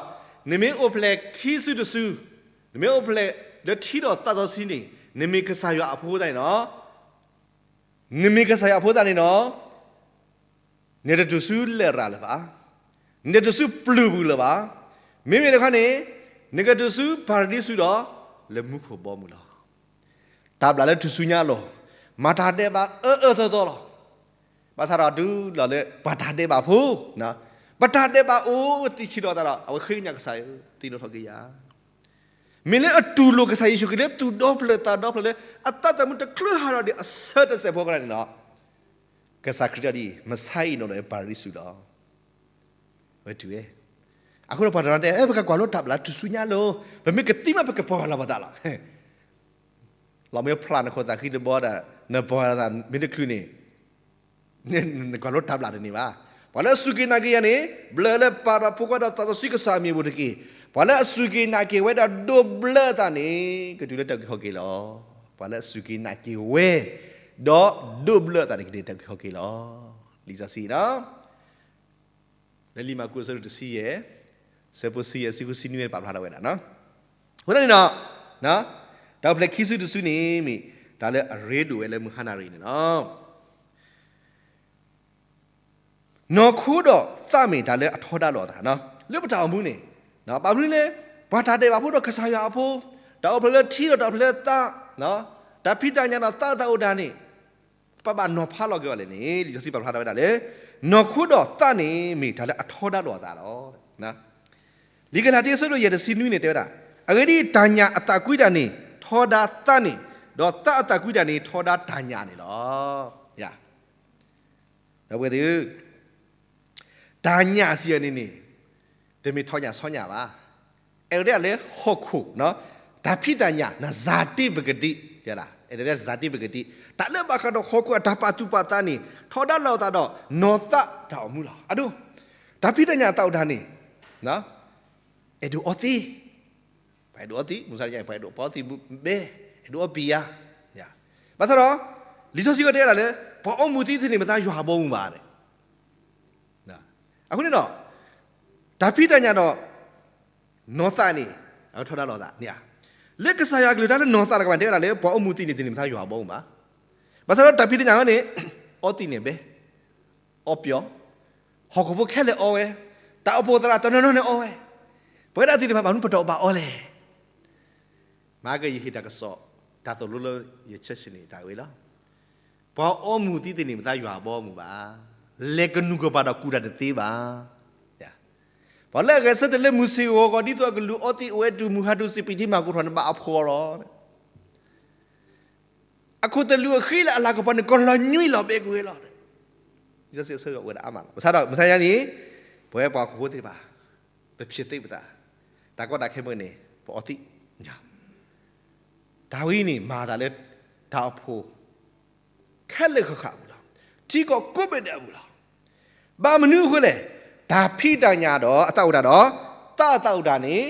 နမ့ၢ်အိၣ်ဖျဲၣ်ခံစုတစု, နမ့ၢ်အိၣ်ဖျဲၣ်လၢထံဒီးသးစီဆှံန့ၣ် နမ့ၢ်ကစၢ်ယွၤအဖိသတးန့ၣ်ဒီး နမ့ၢ်ကစၢ်ယွၤအဖိသတးန့ၣ်ဒီး နတတုၤဆူလရာ်လၢၤဘၣ်, နတတုၤဆူပျုၤပူၤလၢၤဘၣ်. မ့မ့ၢ်တခီန့ၣ် နကတုၤဆူပၤရဒံစူၤဒီး လၢမူခိၣ်ဘီမုၢ်လီၤ. တၢ်ဘျၣ်လၢထူၣ်စုညါအလိၤ, မၤတၢ်ဒဲးဘးအၢအၢသီသီလီၤ. ဘၣ်ဆၣ်ဒီးဒုးလီၤလၢပှၤတၢ်ဒဲးဘးဖိ, ပတၢ်ဒဲးဘးအိၣ်သံဆံးလီၤသးဒီး အဝဲဃ့ကညးကစၢ်ယွၤ သ့ၣ်နီၣ်ထီၣ်က့ၤယၤ မ့ၢ်လၢအတူၢ်လိာ်ကစၢ်ယ့ၣ်ၡူးခရံာ်လၢသူၣ်ဒီဖျၢၣ်သးဒီဖျၢၣ်လၢ အသးသမူတချုးဟးထီၣ်ဒံးအဆၢတစဲးဖိအဃိန့ၣ်လီၤ. ကစၢ်ခရံာ်ဒ်အံၤ မဆါအံၤနီၢ်နီၢ် ပၤရဒံစူၤလီၤ. ဝဲတုၤဝဲ, အဃိဒီးပှၤတနီၤတဲ အဲပကကွၢ်လိတၢ်ဘျၣ်ထူၣ်စုညါလိၤ, ပမ့ၢ်ကသံမးပကပီၢ်ယၢ်လီၤပသးလီၤ. လီၤမ့ၢ်ဖျါနခိၣ်သးဃံတဘီဒီး နပီၢ်ယၢ်လီၤသးမ့ၢ်တချုးန့ၣ် နကွၢ်လိတၢ်ဘျၣ်တန့ၢ်ဘၣ်. ပှၤလၢအစူၢ်က့ၤနာ်က့ၤယၤန့ၣ် ဘျၢလၢပၢ်ဒီးဖိခွါဒီးသးစီဆှံကစၢ်အမံၤအပူၤတက့ၢ်. ပှၤလၢအစူၢ်က့ၤနာ်က့ၤဝဲဒီးဒိးဘျၢအသးန့ၣ် ကတုၤလၢတၢ်အုၣ်က့ၤခီၣ်က့ၤလီၤ. ပှၤလၢအစူၢ်က့ၤနာ်က့ၤဝဲ ဒီးဒိးဘျၢအသးန့ၣ် ကတုၤလၢတၢ်အုၣ်က့ၤခီၣ်က့ၤလီၤ. လံာ�စီဆှံလီၤ. လၢလံာ်မၢ်ကူးအဆၢဒိၣ်တဆံယဲၢ်, ဆၢဖိဆံယဲၢ် ဆံဃုဆံနွံန့ၣ် ပာ်ဖျါထီၣ်ဝဲဒၣ်. အဃိသတးန့ၣ်ဒီး တၢ်အိၣ်ဖျဲၣ်ခံစုတစုန့ၣ် မ့ၢ်တၢ်လၢအရ့ဒိၣ်ဝဲလၢမုၢ်ဟါနၣ်ရံၣ်န့ၣ်လီၤ. နီၢ်ခိဒီးသးမ့ၢ်တၢ်လၢအထီဒါလိာ်အသး လၢပတၢ်အိၣ်မူန့ၣ်, ဘၣ်မနုၤလဲၣ်, ပှၤတၢ်ဒဲးဘးဖိဒီးကစၢ်ယွၤအဖိ, တၢ်အိၣ်ဖျဲၣ်လၢထံဒီးတၢ်အိၣ်ဖျဲၣ်လၢသး, တၢ်ဖံးတၢ်ညၣ်ဒီးသးအတၢ်အိၣ်တၢ်န့ၣ် ပဘၣ်နီၤဖးလီၤက့ၤအီၤလဲၣ်န့ၣ် လံာ်စီဆှံပာ်ဖျါထီၣ်ဝဲဒၣ်လၢ နီၢ်ခိဒီးသးန့ၣ် မ့ၢ်တၢ်လၢအထီဒါလိာ်အသးလီၤ. လံာ်ကလၤတံအဆၢဒိၣ်ယဲၢ်တဆံနွံန့ၣ် တဲဝဲဒၣ်, အဂ့ၢ်ဒ်အံၤ, တၢ်ညၣ်အသးကွံတၢ်န့ၣ် ထီဒါသးန့ၣ်, ဒီးသးအသးကွံတၢ်န့ၣ် ထီဒါတၢ်ညၣ်န့ၣ်လီၤ. ဒီပုၢ်ဝဲၢ်သ့ၣ်ဧၢ, တၢ်ညၣ်စံးအီၤန့ၣ်န့ၣ် တမ့ၢ်ထီညၣ်ဆီညၣ်ဘၣ်. အဲၣ်ဒိးတဲလၢဟီၣ်ခိၣ်, တၢ်ဖံးတၢ်ညၣ်န့ၣ် ဇာတိပကတိ, အဲၣ်ဒိးတဲ ဇာတိပကတိ, တၢ်လၢဘၣ်ဃးဒီးဟီၣ်ခိၣ်အတၢ်ပာ်သူၣ်ပာ်သးန့ၣ် ထီဒါလိာ်အသးဒီးနီၢ်သးတၢ်အိၣ်မူလီၤ. အဒိ, တၢ်ဖံးတၢ်ညၣ်အတၢ်အိၣ်တၢ်န့ၣ် အဲၣ်ဒိးအီသံး, ပှၤအဲၣ်ဒိးအီသံး, မုၢ်ဆါတနံၤ ပှၤအဲၣ်ဒိးပာ်အီသံးဘဲ, အဲၣ်ဒိးအီပံၤယါ. ဘၣ်ဆၣ်ဒီး လံာ်စီဆှံကတဲဒၣ်လၢ ပှၤအီမူၤသံသ့ၣ်န့ၣ် မ့ၢ်သးယွၤအဘီအမုၢ်ဘၣ်န့ၣ်. အဃိန့ၣ်ဒီး တၢ်ဖံးတၢ်ညၣ်ဒီး နီၢ်သးန့ၣ် အဝဲထီဒါလိာ်အသးန့ၣ်ဧါ. လၢကစၢ်ယွၤအကလုၢ်တၢ်လၢနီၢ်သးတကပၤန့ၣ် တဲဝဲဒၣ်လၢ ပှၤအီမူၤသံးန့ၣ်သ့ၣ်န့ၣ် မ့ၢ်သးယွၤအဘီအမုၢ်ဘၣ်. ဘၣ်ဆၣ်ဒီးတၢ်ဖံးတၢ်ညၣ်န့ၣ် အီသံးန့ၣ်ဘဲ, အီပျီ, ဟီၣ်ခိၣ်ဖိခဲလၢာ်အီဝဲ, တၢ်အိၣ်ဖှိၣ်သရၣ်တနီၤနီၤန့ၣ်အီဝဲ, ပဝဲဒၣ်သ့ၣ်တဖၣ် ဘၣ်မနုၤပတအီၣ်ဘၣ်အီလဲၣ်. မၤကယဟ့ၣ်တၢ်ကစီၣ် တၢ်သိၣ်လိလၢယဆၢဆၢန့ၣ် တၢ်ဂ့ၢ်လီၤ. ပှၤအီမူၤသံးသ့ၣ်န့ၣ် မ့ၢ်သးယွၤအဘီအမုၢ်ဘၣ်. လဲၤကနူၤကပၤဒီးကူၣ်တၢ်တသ့ဘၣ်. ပှၤလၢအဂဲၤဆၢထၢၣ်လၢမုၢ်ဆ့ၣ်ဂီၤဂီၤ ဒ်သိးအကလူၤအီသံးအိၣ်ဝဲတုၤမုၢ်ဟါတုၤစံးပံးထံမၤကူၣ်ထီၣ်န့ၣ် ဘၣ်အဖှီၣ်လီၤ. အခိၣ်သလုးအဃံလၢအလၤကပီၤန့ၣ် ကလီၤညွံးလီၤဘဲကွံာ်ဝဲလီၤ. လံာ်စီဆှံအဆၢကတီၢ်အိၣ်ဝဲဒၣ်အါမးလီၤ. ဘၣ်ဆၣ်ဒီးမုၢ်ဆါညါန့ၣ် ပဝဲပှၤဟီၣ်ခိၣ်ဖိသ့ၣ်တဖၣ် ပဖံးသ့ပသး, တၢ်ကီတၢ်ခဲမုၢ်န့ၣ် ပအီသံး, တၢ်ဝဲအံၤန့ၣ် မၤအသးလၢတၢ်အိၣ်ဖှိၣ် ခဲလၢာ်ဃၣ်ဃၣ်အပူၤလီၤ. ထံကီၢ်ကိးဘ့ၣ်ဒဲးအပူၤလီၤ. ဘၣ်မနုၤအဃိလဲၣ်, တၢ်ဖံးတၢ်ညၣ်ဒီးအသးအိၣ်တၢ်ဒီး သးအသးအိၣ်တၢ်န့ၣ်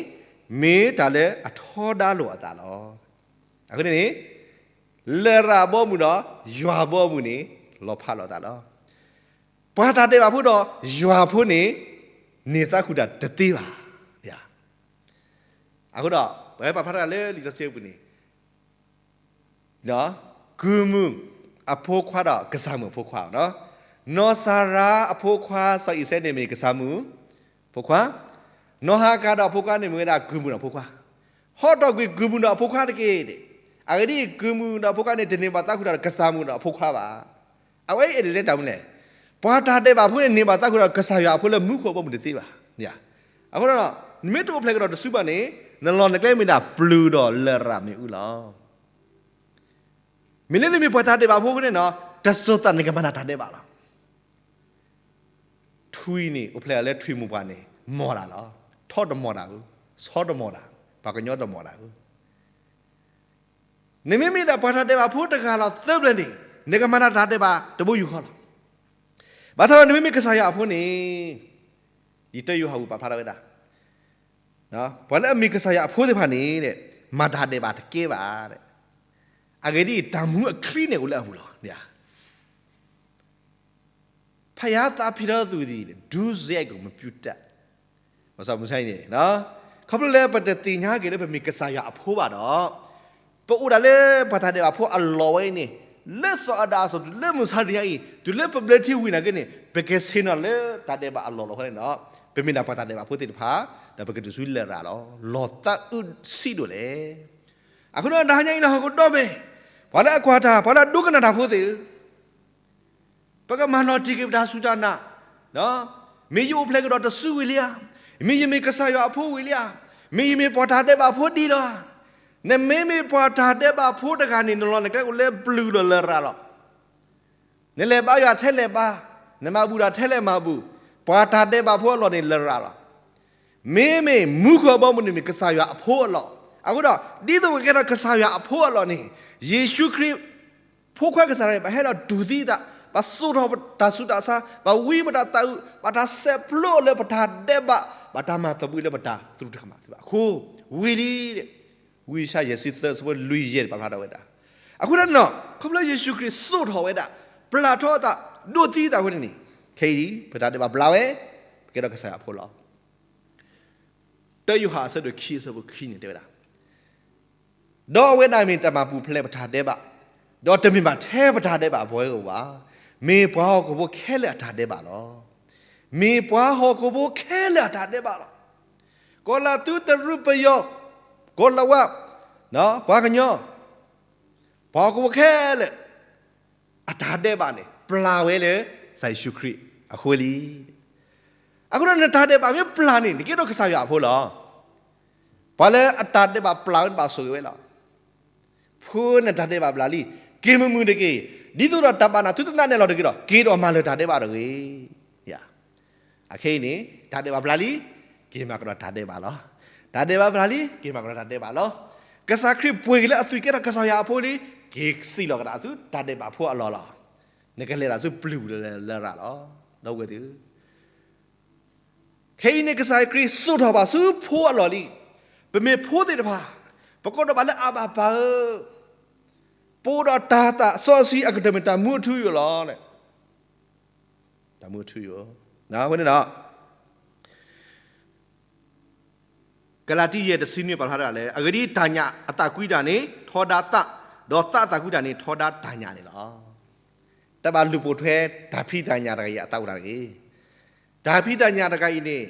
မ့ၢ်တၢ်လၢအထီဒါလိာ်အသးလီၤ. အဃိန့ၣ်န့ၣ် လရာ်ဘီမုၢ်ဒီးယွၤဘီမုၢ်န့ၣ် လီၤဖးလိာ်အသးလီၤ. ပှၤတၢ်ဒဲးဘးဖိဒီးယွၤဖိန့ၣ် န့ၢ်သးဃုာ်တၢ်တသ့ဘၣ်. အဃိဒီး ပဝဲပာ်ဖျါတၢ်လၢလံာ်စီဆှံအပူၤန့ၣ် ကုၢ်မုၣ်အဖိခွါဒီးကစၢ်မုၣ်အဖိခွါ, နီၢ်စၤရါအဖိခွါစီၤအံၤစဲးန့ၣ်မ့ၢ်ကစၢ်မုၣ်အဖိခွါ, နီၢ်ဟၤကၤဒီးအဖိခွါန့ၣ်မ့ၢ်ဝဲဒၣ်ကုၢ်မုၣ်ဒီးအဖိခွါ, ဟီထီၣ်ကွံာ်ကုၢ်မုၣ်ဒီးအဖိခွါတက့ၢ်. အဂ့ၢ်ဒ်အံၤ, ကုၢ်မုၣ်ဒီးအဖိခွါန့ၣ် တန့ၢ်ဘၣ်သးဃုာ်တၢ်ဒီးကစၢ်မုၣ်ဒီးအဖိခွါဘၣ်. အဝဲအံၤအဲၣ်ဒိးတဲတၢ်မနုၤလဲၣ်, ပှၤတၢ်ဒဲးဘးဖိန့ၣ် န့ၢ်ဘၣ်သးဃုာ်ဒီးကစၢ်ယွၤအဖိလၢမူခိၣ်အဘီအမုၢ်တသ့ဘၣ်. အဃိဒီး နမ့ၢ်တအိၣ်ဖျဲၣ်ကဒီးတစုဘၣ်န့ၣ် နလီၢ်နကျဲမ့ၢ်ဒၣ်ပျုၤဒီးလရာ်မ့ၣ်အူလီၤ. မ့ၢ်လၢနမ့ၢ်ပှၤတၢ်ဒဲးဘးဖိအဃိန့ၣ်နီၤ တစိၤသးနကမၤနၢၤတၢ်ဒဲးဘးလီၤ. ထွံၣ်န့ၣ် အိၣ်ဖျဲၣ်လၢထွံၣ်မိၢ်ပှၢ်န့ၣ် မီၢ်တၢ်လီၤ. ထီတမီၢ်တၢ်ဧိၤ, ဆီတမီၢ်တၢ်, ပှၤကညီတမီၢ်တၢ်ဧိၤ. နမ့မ့ၢ်ဒၣ်ပှၤတၢ်ဒဲးဘးဖိတဂၤလီၤသၢဖျၢၣ်န့ၣ် နကမၤနၢၤတၢ်ဒဲးဘးတဘိယူၢ်ဃီလီၤ. ဘၣ်ဆၣ်ဒီးနမ့မ့ၢ်ကစၢ်ယွၤအဖိန့ၣ် ဒ်တၢယိၤဟၣ်အပူၤပာ်ဖျါထီၣ်ဝဲဒၣ် ပှၤလၢအမ့ၢ်ကစၢ်ယွၤအဖိသ့ၣ်တဖၣ်န့ၣ် မၤတၢ်ဒဲးဘးတကဲဘၣ်. အဂ့ၢ်ဒ်အံၤ, တၢ်မူအချံန့ၣ်အိၣ်လၢအပူၤလီၤ. ဖယါသးဖံးထီၣ်သုးဒ် ဒုစရိုက်ကို မပြုတတ်. ဘၣ်ဆၣ်မုၢ်ဆါအံၤန့ၣ် ခီဖျိလၢပတသ့ၣ်ညါက့ၤလၢပမ့ၢ်ကစၢ်ယွၤအဖိဘၣ်ဒီး ပအိၣ်ဒၣ်လၢပှၤတၢ်ဒဲးဘးဖိအလီၢ်ဝဲအံၤန့ၣ် လၢစီၤအၤဒၣ်အစိၤတုၤလၢမုၢ်ဆါတနံၤအံၤ တုၤလၢပဘျၢထံဝံၤနာ်က့န့ၣ် ပကဆ့ၣ်နီၤလၢတၢ်ဒဲးဘးအလီၢ်လီၤ. အဃိန့ၣ်ဒီး ပမ့ၢ်ဒၣ်ပှၤတၢ်ဒဲးဘးဖိသ့ၣ်တဖၣ် ဒီးပကတုၤဆူလရာ်လီၤ. လီၤသးအုးဆံးဒိၣ်လဲၣ်. အဃိဒီးတဟါညါအံၤလၢဟီၣ်ခိၣ်ဒီဘ့ၣ် ပှၤလၢအကွၢ်တၢ် ပှၤလၢအဒိကနၣ်တၢ်ဖိသ့ၣ်ဧၢ ပကမၤနီၣ်တံၢ်က့ၤပတၢ်စူၢ်တၢ်နာ်, မ့ၢ်ယအိၣ်ဖျဲၣ်ကဒီးတစုဝံၤလံဧါ, မ့ၢ်ယမ့ၢ်ကစၢ်ယွၤအဖိဝံၤလံဧါ, မ့ၢ်ယမ့ၢ်ပှၤတၢ်ဒဲးဘးဖိဒ်လီၤဧါ. နမ့မ့ၢ်ပှၤတၢ်ဒဲးဘးဖိတဂၤန့ၣ် နလီၢ်နကျဲအိၣ်လၢပျုၤလီၤလရာ်လီၤ. နလဲၤဘါယွၤထဲလဲၤဘါ, နမၤဘူၣ်တၢ်ထဲလဲၤမၤဘူၣ်, ပှၤတၢ်ဒဲးဘးဖိအလီၢ်န့ၣ်လရာ်လီၤ. မ့မ့ၢ်မူခိၣ်အဘီအမုၢ်န့ၣ်မ့ၢ်ကစၢ်ယွၤအဖိအလီၢ်. အဃိဒီး ဒ်သိးပကကဲထီၣ်ကစၢ်ယွၤအဖိအလီၢ်န့ၣ် ယ့ၣ်ၡူးခရံာ် ဖိခွါကစၢ်ယွၤ ဘၣ်ဟဲလီၤတူၢ်သံအသး, ဘၣ်စိာ်ထီၣ်ပတၢ်ဆူးတၢ်ဆါ, ဘၣ်ဝံပတၢ်သးအုး, ဘၣ်တၢ်ဆဲးဖျိလၢပတၢ်ဒဲးဘး, ဘၣ်တၢ်မၤသဘံးလၢပတၢ်သရူးတၢ်ကမၣ်သ့ၣ်တဖၣ်အဃိ, ဝံၤလံ, ဝံယၡါယၤ ယဲၢ်ဆံသၢ အဆၢဖိလွံၢ်ယဲၢ်န့ၣ် ပာ်ဖျါထီၣ်ဝဲဒၣ်. အဃိဒီးနီၤ ခီဖျိယ့ၣ်ၡူးခရံာ်စိာ်ထီၣ်ဝဲဒၣ်, ပျၢ်ထီၣ်အသး, ဒိးသံအသးအဃိန့ၣ်န့ၣ်, ခဲအံၤ ပတၢ်ဒဲးဘးပျၢ်ဝဲ, ပကဲထီၣ်ကစၢ်ယွၤအဖိလီၤ. တၢယိၤဟၣ် အဆၢဒိၣ်ခံ အဆၢဖိခံန့ၣ် တဲဝဲဒၣ်, ဒီးအဝဲဒၣ်မ့ၢ်တၢ်မၤပူၤဖျဲးပတၢ်ဒဲးဘး, ဒီးတမ့ၢ်ဘၣ်ထဲပတၢ်ဒဲးဘးပဝဲဧိၤဘၣ်, မ့ၢ်ပှၤဟီၣ်ခိၣ်ဖိခဲလၢာ်အတၢ်ဒဲးဘးလီၤ. မ့ၢ်ပှၤဟီၣ်ခိၣ်ဖိခဲလၢာ်အတၢ်ဒဲးဘးလီၤ. ကီၤလၤသူ တရူး ပယီၤ, ကီၤလၤဝါ, ပှၤကညီ, ပှၤဟီၣ်ခိၣ်ဖိခဲလၢာ် အတၢ်ဒဲးဘးန့ၣ် ပျၢ်ဝဲလၢ ကစၢ်ယ့ၣ်ၡူးခရံာ်အဃိလံ. အဃိဒီးနတၢ်ဒဲးဘးမ့ၢ်ပျၢ်န့ၣ် နကဲထီၣ်ကစၢ်ယွၤအဖိလီၤ. ပှၤလၢအတၢ်ဒဲးဘးပျၢ်ဝဲန့ၣ် ဘၣ်ဆိၣ်ဂ့ၤဝဲလီၤ. ဖိနတၢ်ဒဲးဘးပျၢ်လံ, က့ၤမုာ်မုာ်တက့ၢ်, ဒ်သိးဒီးတၢ်ဘၣ်နၢ်သုတနာ်နဲၣ်လီၤတဂ့ၤဒီး က့ၤဒီးမၤလၢၤတၢ်ဒဲးဘးတဂ့ၤ. အခဲအံၤန့ၣ် တၢ်ဒဲးဘးပျၢ်လံ, က့ၤမၤကဒီးတၢ်ဒဲးဘးလီၤ. တၢ်ဒဲးဘးပျၢ်လံ, က့ၤမၤကဒီးတၢ်ဒဲးဘးလီၤ. ကစၢ်ခရံာ်ပှ့ၤက့ၤလၢအသွံၣ်ကဲထီၣ်ကစၢ်ယွၤအဖိလံ, က့ၤစံၣ်လီၤကဒီးဆူတၢ်ဒဲးဘးဖိအလီၢ်လီၤ. နကလဲၤဒၣ်ဆူပျုၤလၢလရာ်လီၤ. ဒီပုၢ်ဝဲၢ်သ့ၣ်ဧၢ, ခဲအံၤန့ၣ် ကစၢ်ခရံာ်စိာ်ထီၣ်ဘၣ်ဆူဖိအလီၢ်လံ. ပမ့ၢ်ဖိသ့ၣ်တဖၣ်, ပကိးဒိးဘၣ်လၢအဘၣ်ပၢ်ဧၢ, ပအိၣ်ဒီးတၢ်သးစီဆှံအကတၢၢ်မ့ၢ်တၢ်မူအထူအယိာ်လီၤ. တၢ်မူအထူအယိာ်, အဃိန့ၣ်ဒီး ကလၤတံ ယဲၢ် တဆံနွံ ပာ်ဖျါတၢ်လၢ အဂ့ၢ်ဒ်အံၤ, တၢ်ညၣ်အသးကွံတၢ်န့ၣ် ထီဒါသး, ဒီးသးအသးကွံတၢ်န့ၣ် ထီဒါတၢ်ညၣ်န့ၣ်လီၤ. တၢ်ဘၣ်လူၤပိာ်ထွဲ တၢ်ဖံးတၢ်ညၣ်တဂၤအံၤ အသးအိၣ်တၢ်တဂ့ၤ. တၢ်ဖံးတၢ်ညၣ်တဂၤအံၤန့ၣ်